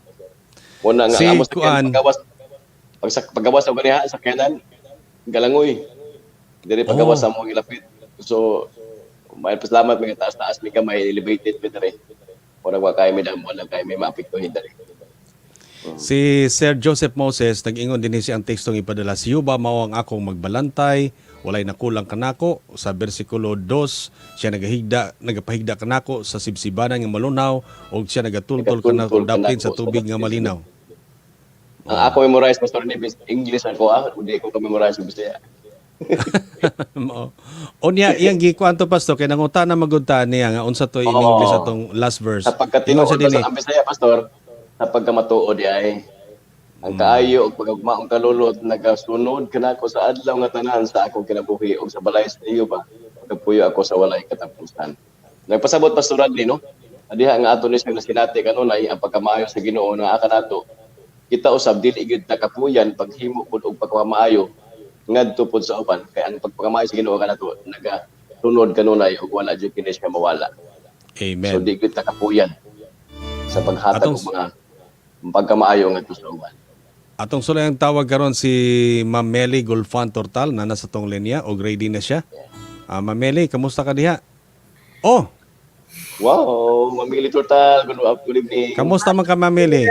Muna nga Si amo sa Kuan. pagawas pagawas sa ganiha sa kanan galangoy. Diri pagawas Oh. sa among ilapit. So may pasalamat mga taas-taas mi kamay elevated mi diri. Murag wa kay mi damo lang kay mi maapektuhin diri. Si Sir Joseph Moses nag-ingon din siya ang tekstong ipadala si Yuba mao ang akong magbalantay, walay nakulang kanako. Sa bersikulo 2, siya nagahigda nagapahigda kanako sa sibsibanan nga malunaw og siya nagatultol kanako Nagatultol daplin sa kanako sa tubig nga daplin. malinaw. Ang ako memorize, Pastor Nevis, English ako ah, hindi ko ka-memorize sa Bisaya. Mao. Unya iyang gikuan to, Pastor, kay nangutana magud ta niya nga unsa to in Oo. English atong last verse. Sa Ingon pagkatinuod siya dinhi. sa ang Bisaya, Pastor, sa pagkamatuod ay ang kaayo og pagugmaong kalulot nagasunod kanako sa adlaw nga tanan sa akong kinabuhi ug sa balay sa iyo ba pagkapuyo ako sa walay katapusan. Nagpasabot, Pastor Radley, no? Diha nga ato ni siyang nasinati kanunay ang pagkamaayo sa Ginoo na aka nato. Kita usab dili gyud nakapuyan paghimo pud og pagkamaayo ngadto pud sa uban kay ang pagpakamaayo sa Ginoo kanato nagasunod kanunay ug wala jud kini siya mawala. Amen. So di gyud nakapuyan sa paghatag og mga pagkamaayo ngadto sa uban. Atong sulay ang tawag karon si Ma'am Meli Gulfan Tortal na nasa tong linya og ready na siya. Ah, Ma'am Meli, kamusta ka diha? Oh, Wow, Mamili Tortal, good evening. kamusta man ka, Ma'am Meli?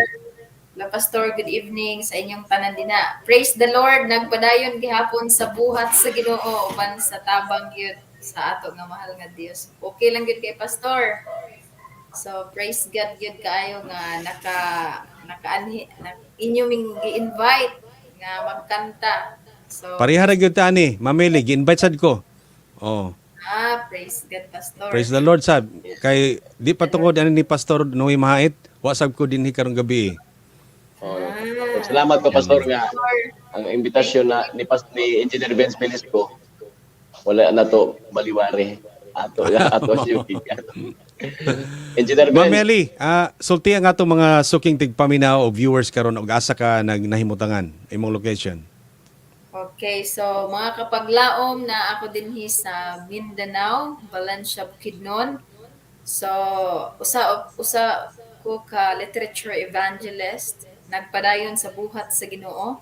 La Pastor, good evening sa inyong tanan dina. Praise the Lord, nagpadayon gihapon sa buhat sa Ginoo uban sa tabang gyud sa ato nga mahal nga Dios. Okay lang gyud kay Pastor. So praise God gyud kaayo nga naka nakaanhi na, inyo ming gi-invite nga magkanta. So Pareha ra gyud ta ani, Ma'am Meli, gi-invite sad ko. Oh, praise God, Pastor. Praise the Lord sad. Kay di pa tungod ani ni Pastor Noe Mahait, wa sab ko dinhi karong gabi. Eh. Oh, salamat ko, Pastor, nga ang imbitasyon na ni Engineer Vince Velasco wala na to baliwari ato ato siya. Engineer Ma'am Vince. Meli, sulti ang atong mga suking tigpaminaw o viewers karon og asa ka nagnahimutangan imong location. Okay, so mga kapaglaom na ako dinhi sa Mindanao, Valencia, Bukidnon. So usa usa ko ka literature evangelist, nagpadayon sa buhat sa Ginoo.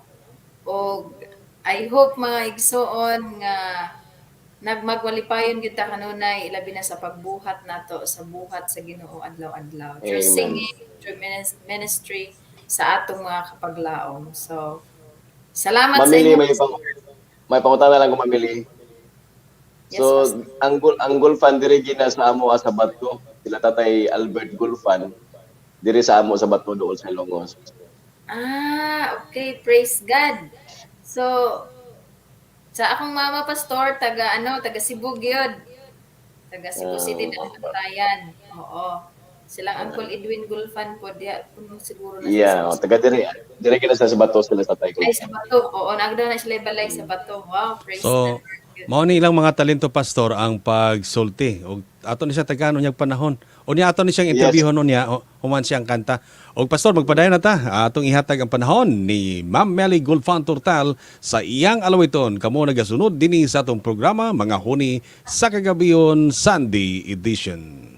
Og I hope mga igsoon nga nagmagwalipayon gyud ta kanunay ilabi na sa pagbuhat nato sa buhat sa Ginoo adlaw-adlaw. Through Amen. singing, through ministry sa atong mga kapaglaom. So salamat sa Mamili, inyo. may pangutana lang ko, Mamili. Yes, So, Pastor. ang Gulfan diri gina sa amo sa Bato. Sila Tatay Albert Gulfan diri sa amo sa Bato doon sa Ilongos. Ah, okay. Praise God. So, sa akong mama, Pastor, taga ano, taga Cebu gyud. Taga Cebu City Ah. na Bantayan. Oo. Silang Uncle Edwin Gulfan po diha puno siguro na Yeah, sila oh, taga diri diri gina sa Bato sila Tatay Ay, sa Gulfan. Bato. Oo, nagdaw na sila balay sa Bato. Wow, praise So, the Lord. mao ni ilang mga talento, Pastor, ang pagsulti. Og ato ni siya tagaan unyag panahon. Unya ato ni siyang interviewon unya human siyang kanta. Og Pastor, magpadayon na ta. Atong ihatag ang panahon ni Ma'am Meli Gulfan Tortal sa iyang alawiton. Kamo nagasunod dinhi sa atong programa Mga Huni sa Kagabion Sunday Edition.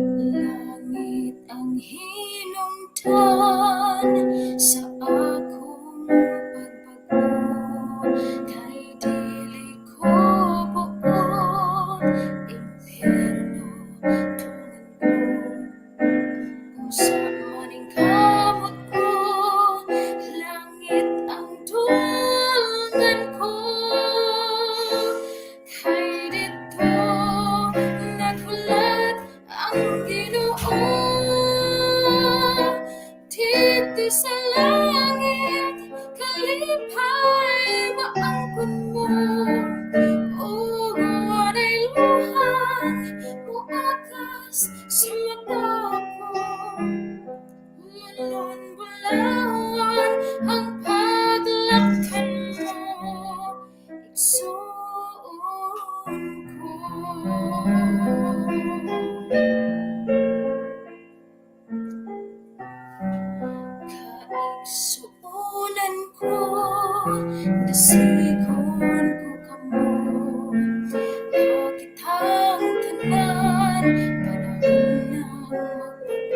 Langit ang hinungdan sa ko. Kaigsuonan ko, dasigon ko kamo. Kitang tanan, panahon nang magbago.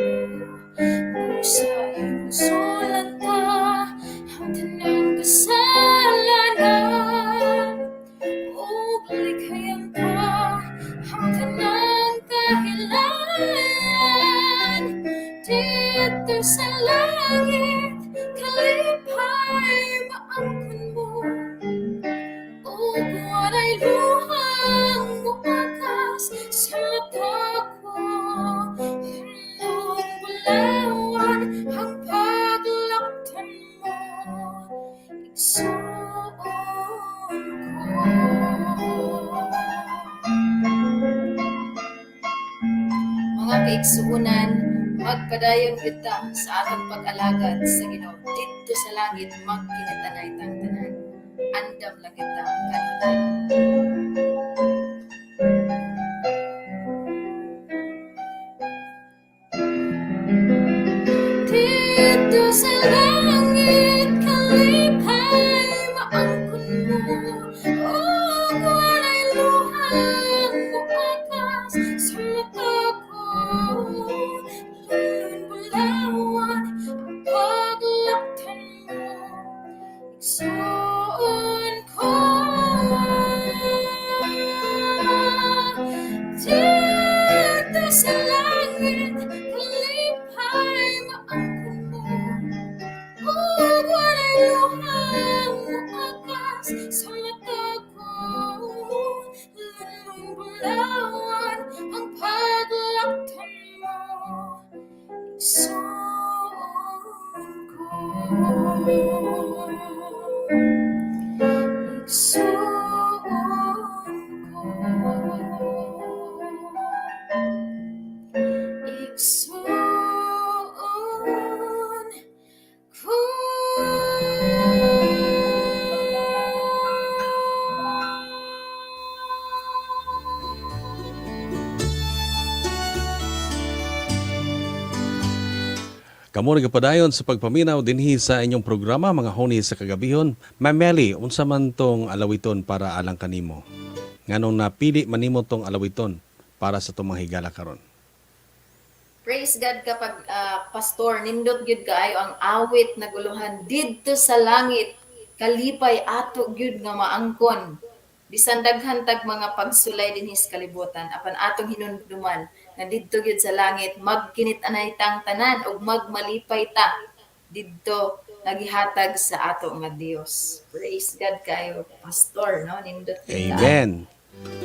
Busa hinulsulan ta, ang tanang kasalanan. Ug likayan ta, ang tanang kahilayan. Didto sa langit, kalipay maangkon mo. Ug walay luhang moakas sa mata ko. Lunlun bulawan ang paglaktan mo. Igsuon ko. Mga kaigsuonan, magpadayon kita sa atong pag-alagad sa Ginoo didto sa langit magkinitanay tang tanan. Andam lang kita kanunay. Didto sa langit, kalipay maangkon mo. Ug walay luhang moakas sa mata ko. Lunlun bulawan ang paglaktan mo. Igsuon ko. Didto sa langit, kalipay maangkon mo. Ug walay luhang moakas sa mata ko. Lunlun bulawan ang paglaktan mo. Igsuon ko. Igsuon ko. Igsuon ko. Kamo nagapadayon sa pagpaminaw dinhi sa inyong programa, Mga Huni sa Kagabihon. Mameli, unsa man tong alawiton para alang kanimo? Nganong napili man nimo tong alawiton para sa atong mga higala karon? Praise God kapag pastor, nindot gyud kaayo ang awit na guluhan didto sa langit. Kalipay ato gyud nga maangkon. Bisan daghan tag mga pagsulay dinhi sa kalibutan, apan atong hinumduman nga didto gyud sa langit magkinit-anay tang tanan ug magmalipay ta didto nagihatag sa ato nga Dios. Praise God kayo, pastor, no? Nindot gyud kaayo. Amen.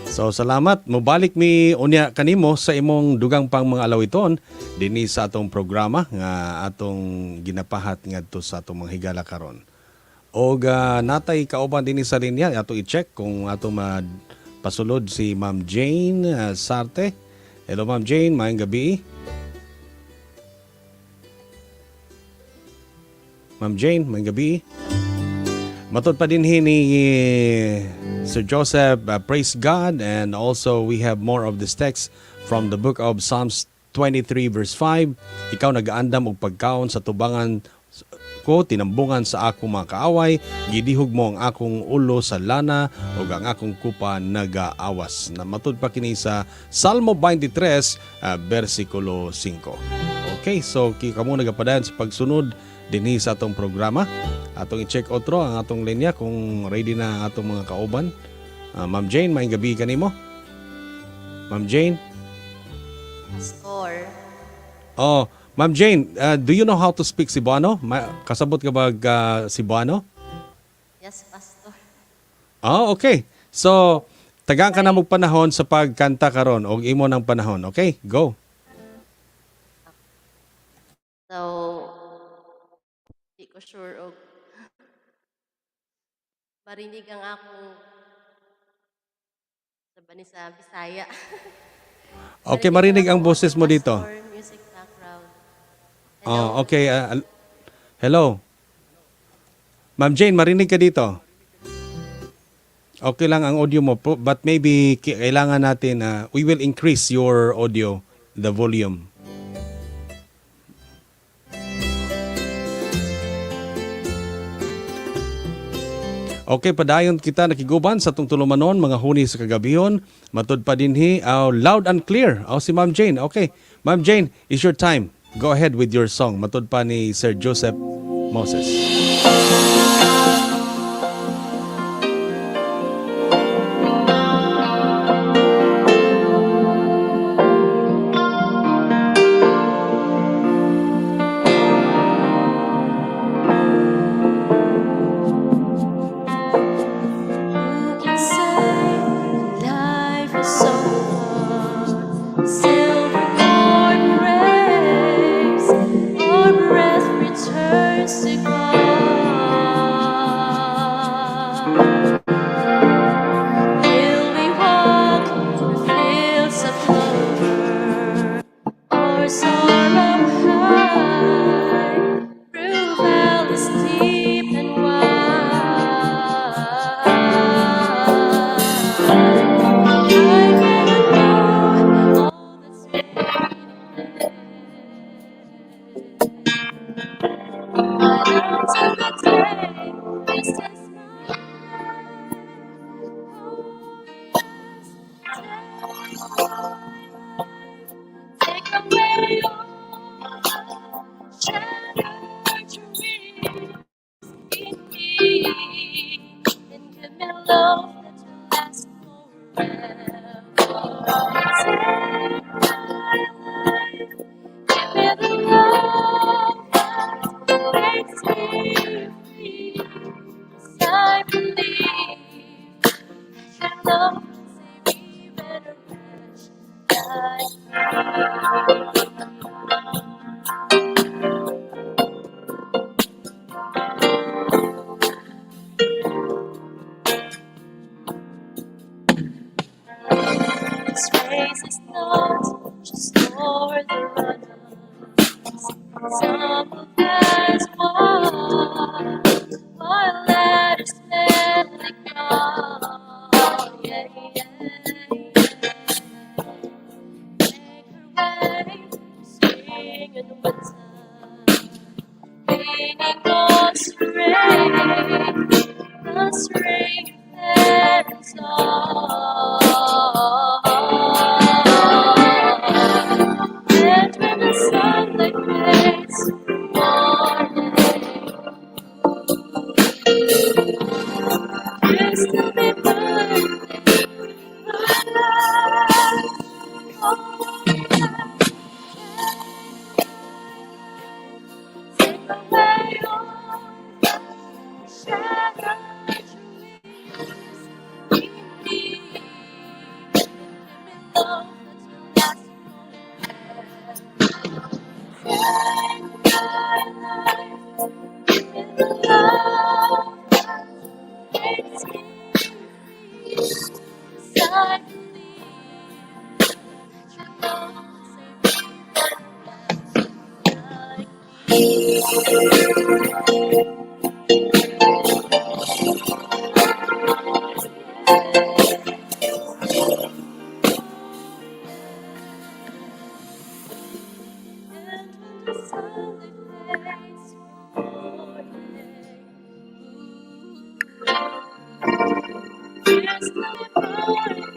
So salamat. Mobalik mi unya kanimo sa imong dugang pang mga alawiton dinhi sa atong programa nga atong ginapahat ngadto sa atong mga higala karon. Og natay kauban dinhi sa linya, ato i-check kung ato pasulod si Ma'am Jane Sarte. Hello, Ma'am Jane, maayong gabi. Ma'am Jane, maayong gabi. Matod pa dinhi ni Sir Joseph, praise God, and also we have more of this text from the book of Psalms 23 verse 5. "Ikaw nagaandam og pagkaon sa tubangan ko, tinambungan sa akong mga kaaway, gidihog mo ang akong ulo sa lana ug ang akong kupa nagaawas." Na matud pa kini sa Salmo 23 versikulo 5. Okay, so kamo nagapadayon sa pagsunod dinhi sa atong programa. Atong i-check otro ang atong linya kung ready na ang atong mga kauban. Ma'am Jane, maayong gabi kanimo. Ma'am Jane? Pastor. Oh, Ma'am Jane, do you know how to speak Cebuano? Kasabot ka ba Cebuano? Yes, Pastor. Oh, okay. So, tagaan ka na mo panahon sa pagkanta karon og imo ng panahon. Okay, go. So, di ko sure og marinig ang akong sa bani sa Bisaya. Okay, marinig ang boses mo dito. Pastor, music background. Oh, okay. Hello. Ma'am Jane, marinig ka dito. Okay lang ang audio mo, but maybe kailangan natin, we will increase your audio, the volume. Okay, padayon kita nakiguban sa atong tulumanon mga huni sa kagabihon. Matud pa dinhi aw loud and clear. Aw si Ma'am Jane. Okay. Ma'am Jane, it's your time. Go ahead with your song. Matud pa ni Sir Joseph Moses. Who can say life is over? Silver cord breaks, or breath returns to God. Will we walk the fields of clover, or soar up high through valleys deep and wide? I cannot know all that's waiting there. But until the day, this is my Take away all the shattered dreams in me and give me love that will last forever. Take my life, give me the love that makes me free. 'Cause I believe your love can save even a wretch like me. This race is not just for the runners. Some will pass by, while others let it go. Yeah. Make her way to spring and winter, leaning on spring, the spring and song. And when the sunlight fades morning, we'll still be burning bright. Oh, take away all the shattered dreams in me and give me love that will last forever. Take my life, give me the love that makes me free. 'Cause I believe that your love will save even a wretch like me. And when the sunlight fades morning, there's no burning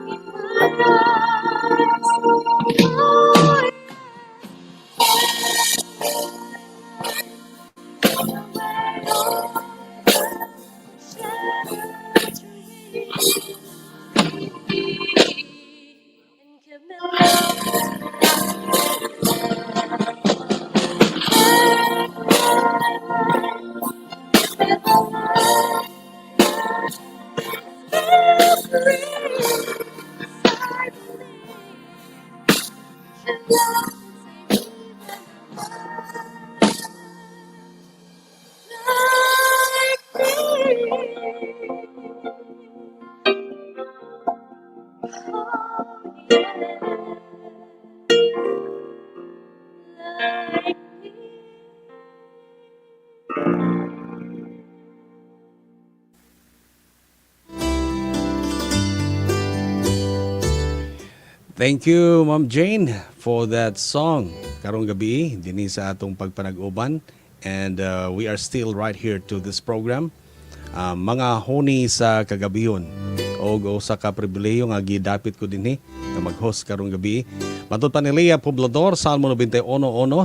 in my eyes. Oh, shattered dreams in me and give me love that will last forever. Take my life, give me the love that I believe your love can save even a wretch like me. Oh, yeah. Like me. Thank you, Ma'am Jane, for that song. Karong gabi, dinhi sa atong pagpanag-uban. And we are still right here to this program. Mga huni sa kagabihon. Og usa ka pribilehiyo nga gidapit ko dinhi nga mag-host karong gabi. Matod pa ni Lea Poblador, Salmo 91.1,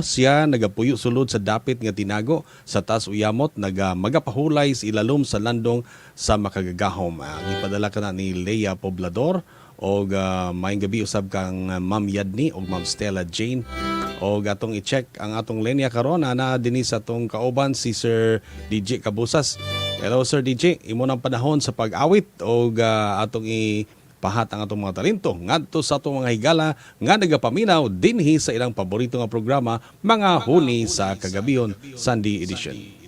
siya nagapuyo sulod sa dapit nga tinago sa taas uyamot, naga magapahulay sa ilalom sa landong sa makagagahom. Gipadala ka na ni Lea Poblador og maayong gabi usab kang Ma'am Yadni og Ma'am Stella Jane og atong i-check ang atong linya karon ana dinhi sa atong kauban si Sir DJ Cabusas. Hello, Sir DJ, imo nang panahon sa pag-awit og atong i pahat ang atong mga talento ngadto sa atong mga higala nga nagapaminaw dinhi sa ilang paborito nga programa, Mga Huni sa Kagabihon Sunday Edition.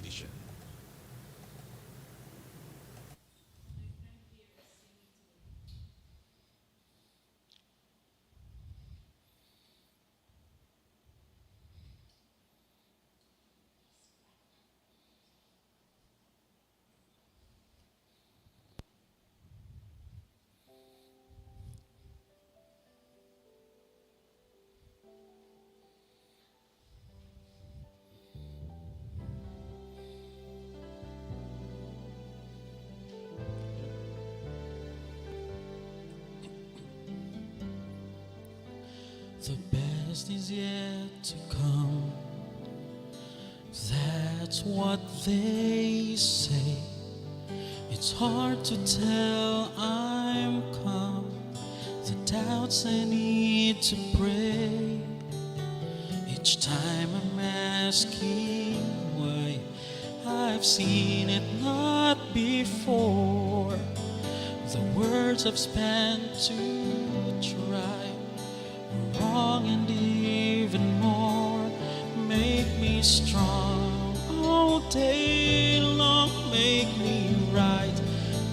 The best is yet to come. That's what they say. It's hard to tell I'm calm. The doubts I need to pray. Each time I'm asking why I've seen it not before. The words I've spent to try were wrong and even more. Make me strong all day long, make me right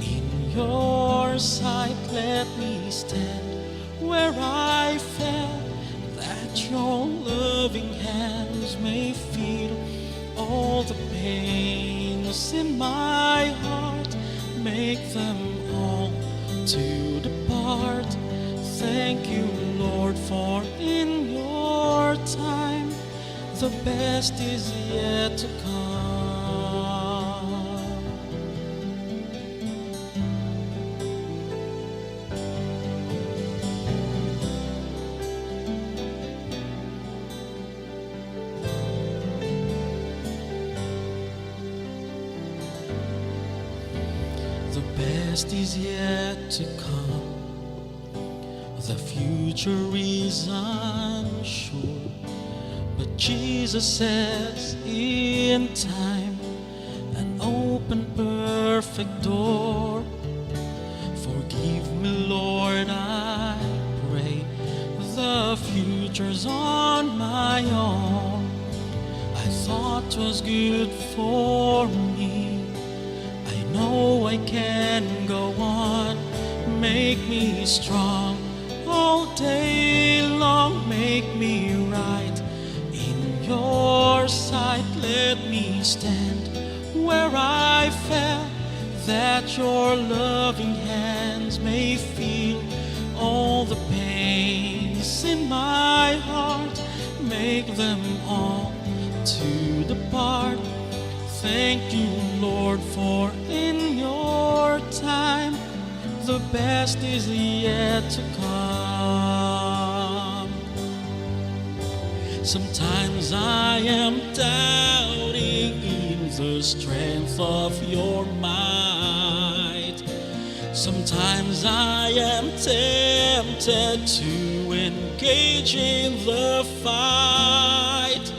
in your sight. Let me stand where I fell, that your loving hands may feel all the pains in my heart, make them all to depart. Thank you, Lord, for in your time the best is yet to come. The best is yet to come. The future is unsure. But Jesus says in time, an open, perfect door. Forgive me, Lord, I pray. The future's on my own. I thought was good for me. I know I can go on. Make me strong all day long. Make me right in your sight. Let me stand where I fell, that your loving hands may feel all the pains in my heart. Make them all to depart. Thank you, Lord, for in your time the best is yet to come. Sometimes I am doubting in the strength of your might. Sometimes I am tempted to engage in the fight.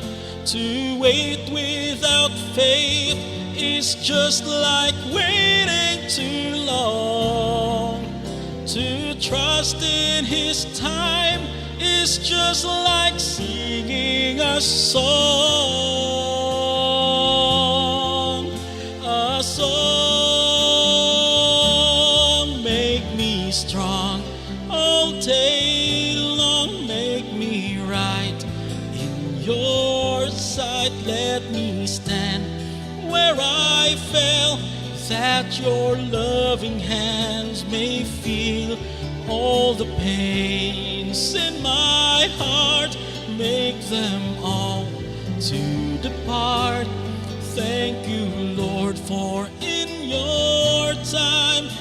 To wait without faith is just like waiting too long. To trust in His time is just like singing a song. A song, make me strong all day long, make me right in your sight. Let me stand where I fell, that your loving hands may feel all the pains in my heart. Make them all to depart. Thank you, Lord, for in your time the best is yet to come. All the pains in my heart, make them all to depart. Thank you, Lord, for in your time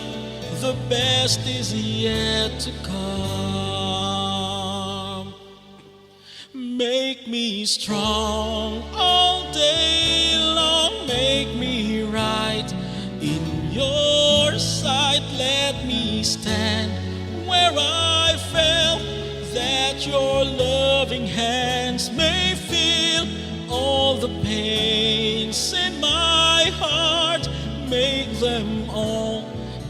the best is yet to come. Make me strong all day long, make me right in your sight. Let me stand where I fell, that your loving hands may feel all the pains in my heart, make them all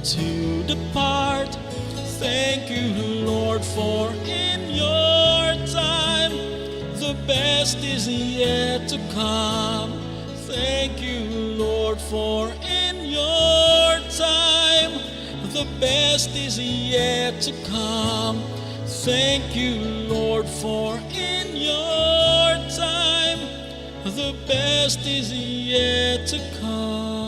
to depart. Thank you, Lord, for in your time the best is yet to come. Thank you, Lord, for in your time the best is yet to come. Thank you, Lord, for in your time the best is yet to come.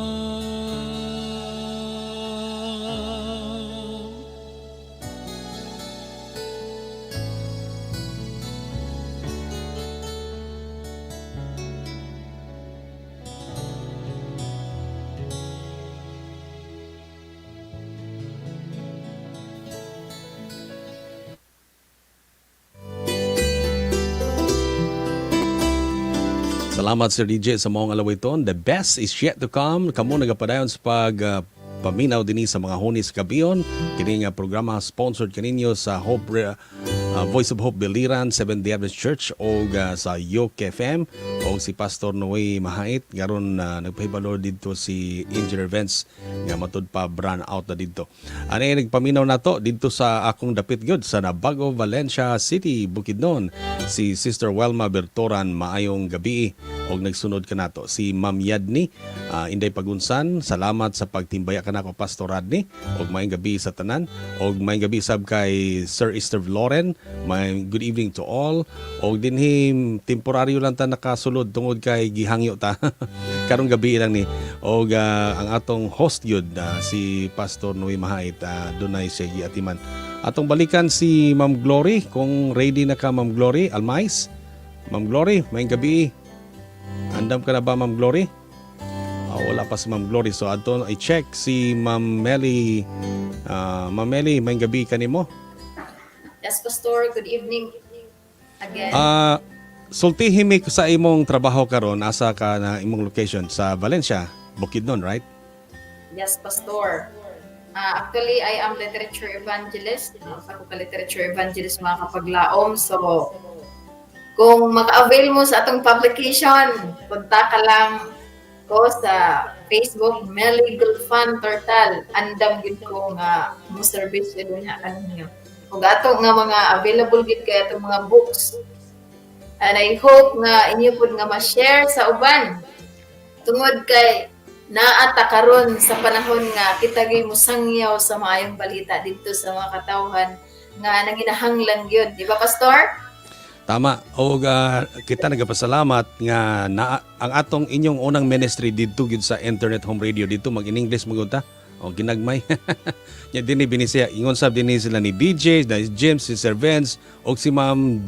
Salamat, Sir DJ, sa maong alawiton. The best is yet to come. Kamo nagapadayon sa pag paminaw dinhi sa mga hunis kabiyon. Kini nga programa sponsored kaninyo sa Hope Voice of Hope Biliran, Seventh Day Adventist Church o sa Yoke FM o si Pastor Noe Mahait. Garon nagpahibalo dito si Engineer Vance nga matud pa brand out na dito. Ani nagpaminaw nato dito sa akong dapit gyud sa Nabago, Valencia City, Bukidnon. Si Sister Welma Bertoran, maayong gabi og nagsunod kanato si Ma'am Yadni, Inday Pagunsan, salamat sa pagtimbaya kanako, Pastor Radni, og maayong gabi sa tanan, og maayong gabi sab kay Sir Esther Loren. May good evening to all. Og dinhi temporaryo lang ta nakasulod tungod kay gihangyo ta karong gabi lang ni. Og ang atong host gyud, si Pastor Noe Mahait, dunay siya giatiman. Atong balikan si Ma'am Glory kung ready na ka, Ma'am Glory Almais. Ma'am Glory, maayong gabi. Andam ka na ba, Ma'am Glory? Wala pa si Ma'am Glory. So ato i-check si Ma'am Melly. Ma'am Melly, maayong gabi kanimo. Yes, Pastor, good evening again. Sultihi mi sa imong trabaho karon, asa ka na imong location sa Valencia, Bukidnon, right? Yes, Pastor. Actually, I am literature evangelist. Usa ko ka literature evangelist, mga kapaglaom. So, kung maka-avail mo sa atong publication, punta ka lang ko sa Facebook, Melly Gulfan Tortal. Andam gid ko nga mo service yun niya kaninyo. Ug ato nga mga available gid kay atong mga books. And I hope nga inyo pud nga ma-share sa uban. Tungod kay naa ta karon sa panahon nga kita gyud mosangyaw sa maayong balita didto sa mga katawhan nga nanginahanglan gyud, di ba, Pastor? Tama. Og kita nagapasalamat nga na, ang atong inyong unang ministry didto gyud sa Internet Home Radio didto mag in English magud ta. O ginagmay. Nya dinhi binisaya ingon sab dinhi sila ni DJ, na si James, si Sir Vince og si Ma'am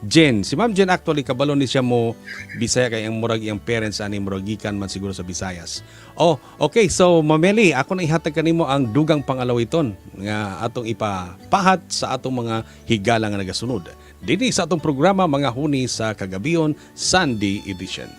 Jen. Si Ma'am Jen actually kabalo ni siya mo Bisaya kay ang murag iyang parents ani murag gikan man siguro sa Visayas. Oh, okay. So Mameli, ako na ihatag kanimo ang dugang pangalawiton nga atong ipapahat sa atong mga higala nga nagasunod. Dinhi sa atong programa Mga Huni sa Kagabion Sunday Edition.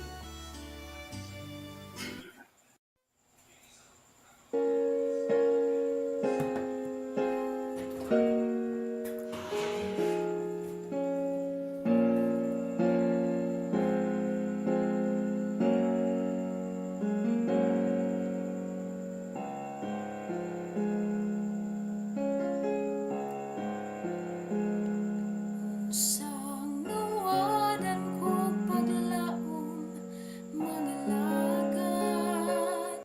Unsang nawadan kog paglaom, mga lagat,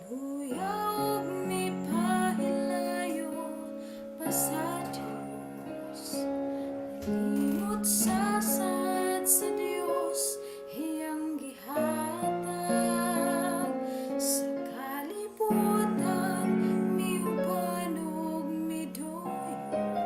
naluya og mipahilayo pa sa Dios. Nalimot sa sad sa Dios, iyang gihatag sa kalibutan, miuban og miduyo.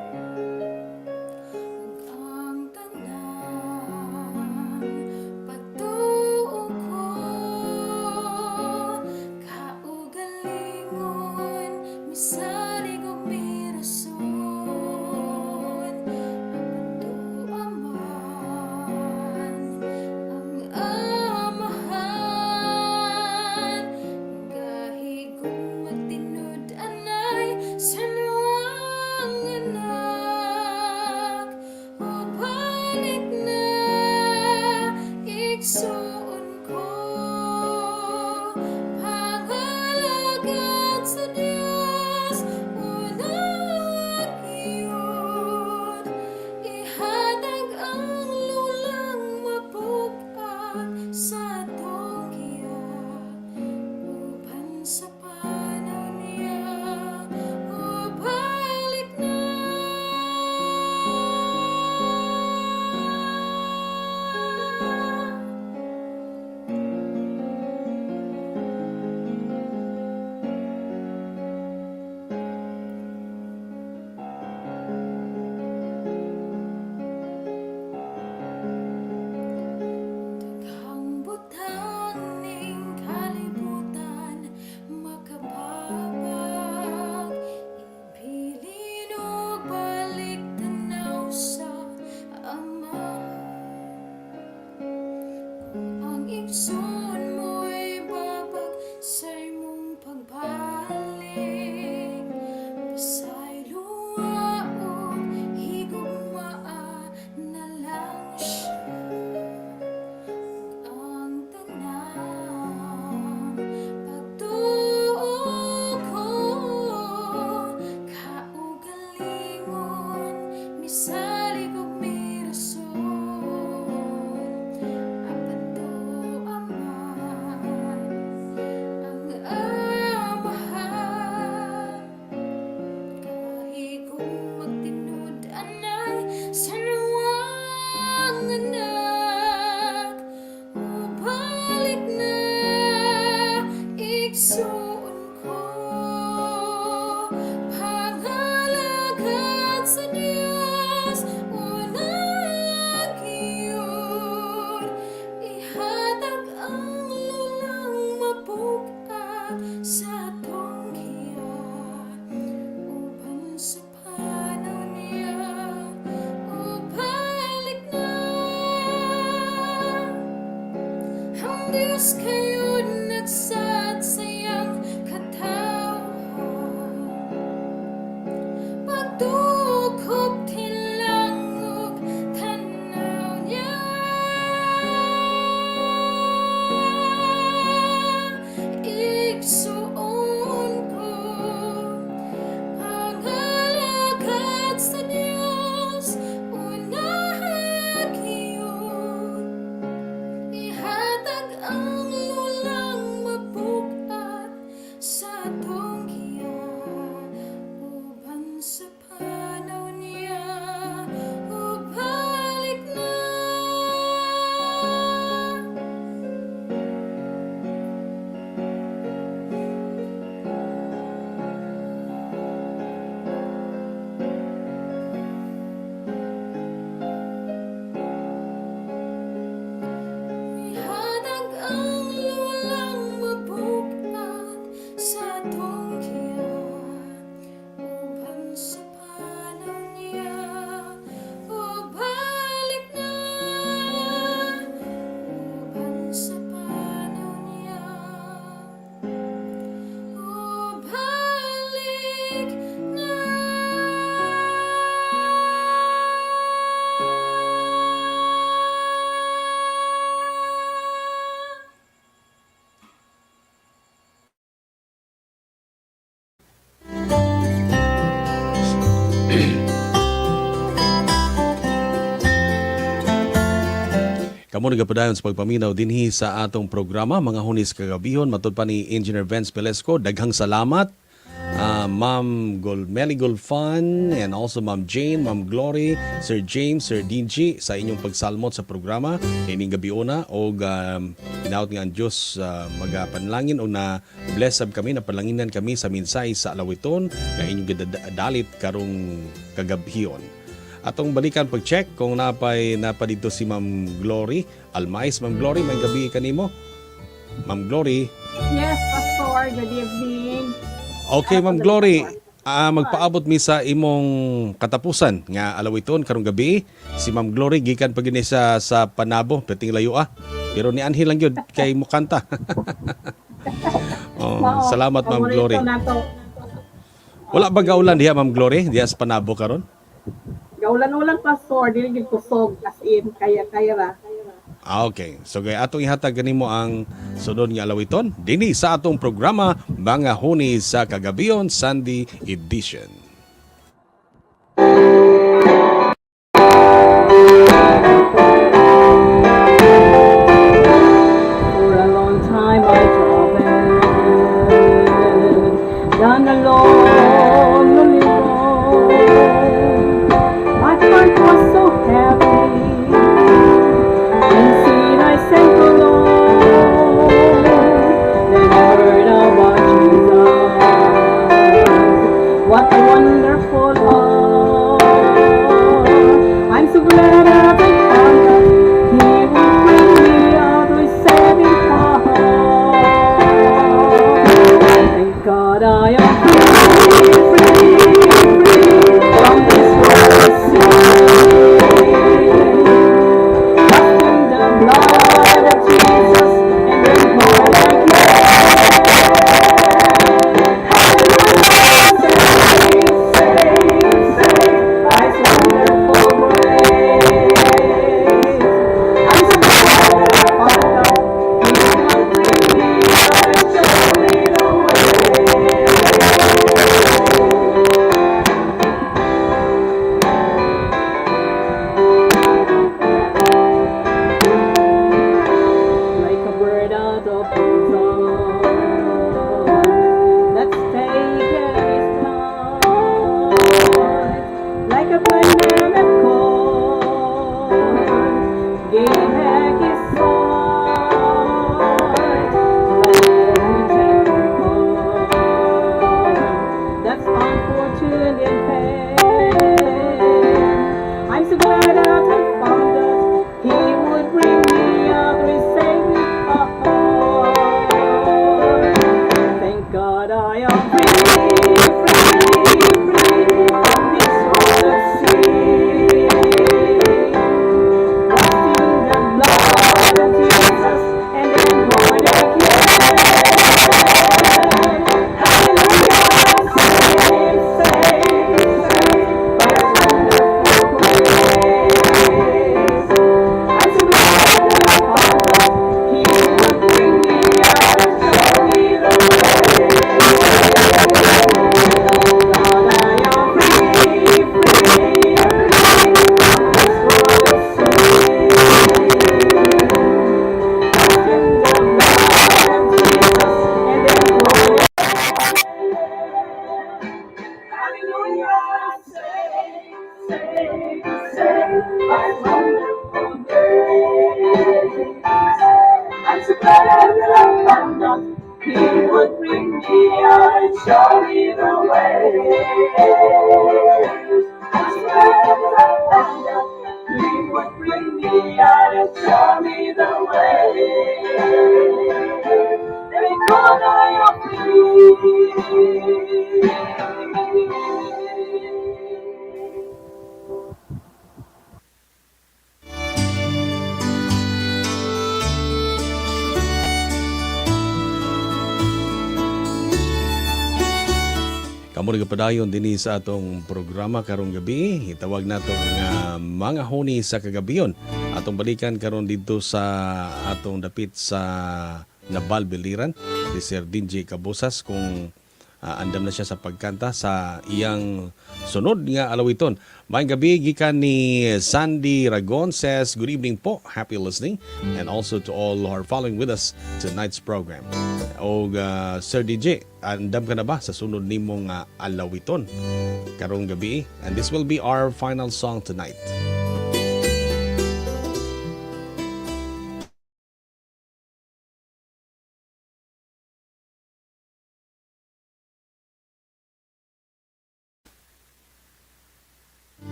Diyos kayo nagsaad sa iyang katawhan. Pagdukop tilang ug tanaw niya, igsuon ko, pangalagad sa Dios unaha gyud. Ihatag ang lulang mabug-at sa atong giya, uban sa panaw niya ubalik na. Ihatag ang lulang mabug-at sa atong giya, uban sa panaw niya ubalik na, uban sa panaw niya ubalik na. Kamo nagapadayon sa pagpaminaw dinhi sa atong programa Mga Hunis Kagabihon, matud pa ni Engineer Vince Pelesco. Daghang salamat, Ma'am Meli Gulfan and also Ma'am Jane, Ma'am Glory, Sir James, Sir Dinji sa inyong pagsalmot sa programa ining gabiona og hinaot nga ang Dios magapanlangin o na bless sab kami, napalanginan kami sa minsay sa alawiton nga inyong gidadalit karong kagabhion. Atong balikan pag-check kung napay napa dito si Ma'am Glory Almais. Ma'am Glory, may gabi kanimo. Ma'am Glory. Yes, Pastor. Good evening. Okay, Ma'am Glory. Magpaabot mi sa imong katapusan nga alawiton karong gabi. Si Ma'am Glory gikan pa gini sa Panabo, perting layo ah. Pero ni anhi lang gyud kay mukanta. Oh, Mao, salamat, Ma'am paborito Glory. nato. Wala ba gaulan diha, Ma'am Glory? Diha sa Panabo karon? Gaulan-ulan, Pastor, dili gid kusog as in kaya kaya ra. Ah, okay. So kay atong ihatag kanimo ang sunod nga alawiton dinhi sa atong programa Mga Huni sa Kagabion Sunday Edition. For a long time I traveled down a long, lonely road. My heart was so heavy, in sin I sank alone. Then I heard about Jesus. What a wonderful love! I'm so glad that I found out He would bring me out with saving power. Thank God I am free, free, free from this world of sin. Washed in the blood of Jesus and then born again. Hallelujah, saved, saved, saved by His wonderful grace. I'm so glad that I found out He will bring me out and show me the way. Like a bird out of prison that's taken its flight, like a blind man at court, gave back his sight, like a rejected coin that's found fortune in pain. I'm so glad that I found out He would bring me out with saving power. Thank God I am free, free, free from this world of sin. Saved by His wonderful grace. I'm so glad that I found out He would bring me out and show me the way. I'm so glad that I found out He would bring me out and show me the way. They call I free. Kamo nagapadayon dinhi sa atong programa karong gabi. Itawag nato nga mga huni sa kagabion. Atong balikan karon didto sa atong dapit sa Nabal Biliran si Sir Dinji Cabosas kung andam na siya sa pagkanta sa iyang sunod nga alawiton. Maayong gabi gikan ni Sandy Ragon says good evening po, happy listening, and also to all who are following with us tonight's program. O Sir DJ, andam ka na ba sa sunod nimong alawiton karong gabi? And this will be our final song tonight.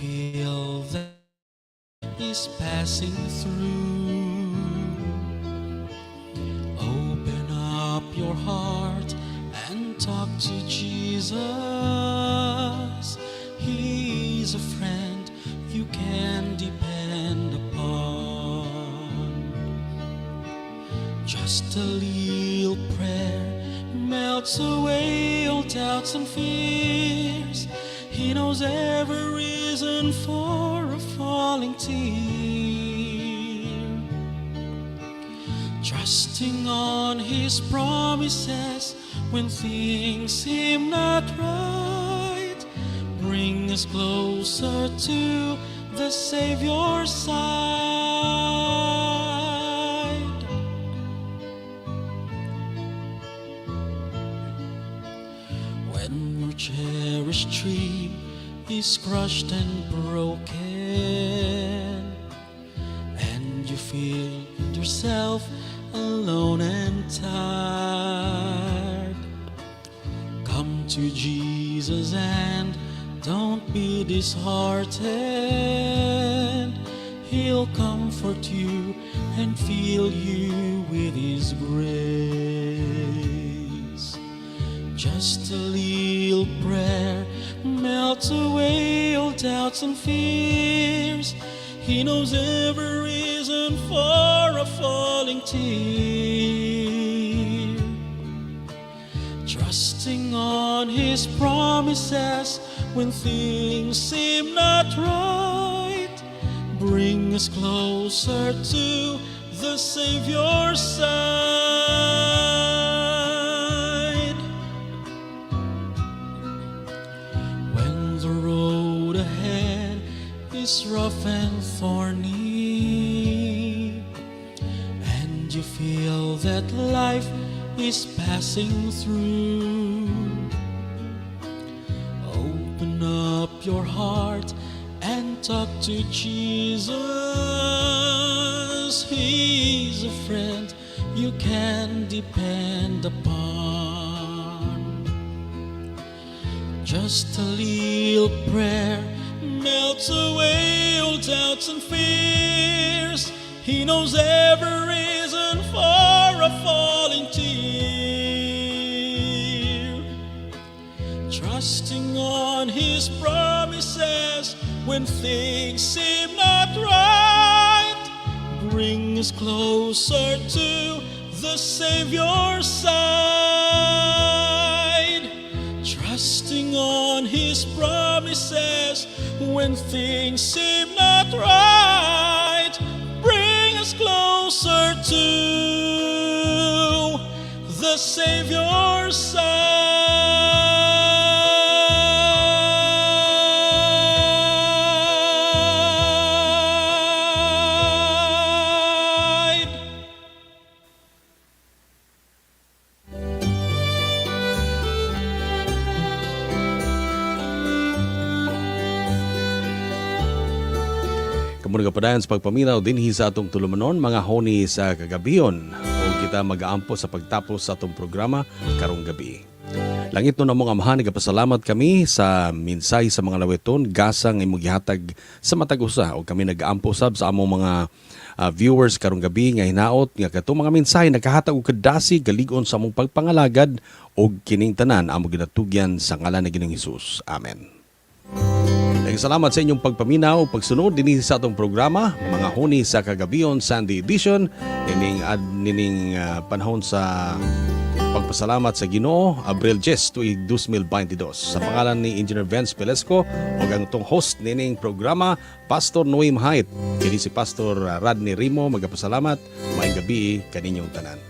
Feel that is passing through. Open up your heart and talk to Jesus. He's a friend you can depend upon. Just a little prayer melts away all doubts and fears. He knows every reason for a falling tear. Trusting on His promises when things seem not right, bring us closer to the Savior's side. When your cherished dream is crushed and broken, and you feel yourself alone and tired, come to Jesus and don't be disheartened. He'll comfort you and fill you with His grace. Just a little prayer melts away all doubts and fears. He knows every reason for a falling tear. Trusting on His promises when things seem not right, bring us closer to the Savior's side. When the road ahead is rough and thorny, and you feel that life is passing through, open up your heart and talk to Jesus. He's a friend you can depend upon. Just a little prayer melts away all doubts and fears. He knows every reason for a falling tear. Trusting on His promises when things seem not right, bring us closer to the Savior's side. Trusting on His promises when things seem not right, bring us closer To the Savior's side. Kamo nagapadayon sa pagpaminaw dinhi sa atong tulumanon, mga honi sa kagabion, o kita magaampo sa pagtapos sa atong programa karong gabi. Langitnon namong Amahan, nagapasalamat kami sa minsay sa mga lawiton, gasa nga imong gihatag sa matag usa, o kami nagaampo sab sa among mga viewers karong gabi nga hinaot nga katong mga mensahe nakahatag og kadasi galigon sa among pagpangalagad, og kining tanan among ginatugyan sa ngalan ni Ginoong Hesus. Amen. Salamat sa inyong pagpaminaw, pagsunod dinhi sa atong programa, mga huni sa kagabion Sunday edition, nining panahon sa pagpasalamat sa Ginoo, Abril 10, tuig 2022. Sa pangalan ni Engineer Vance Pelesco ug ang atong host nining programa, Pastor Noem Hait. Kini si Pastor Radney Rimo magapasalamat. Maayong gabi kaninyong tanan.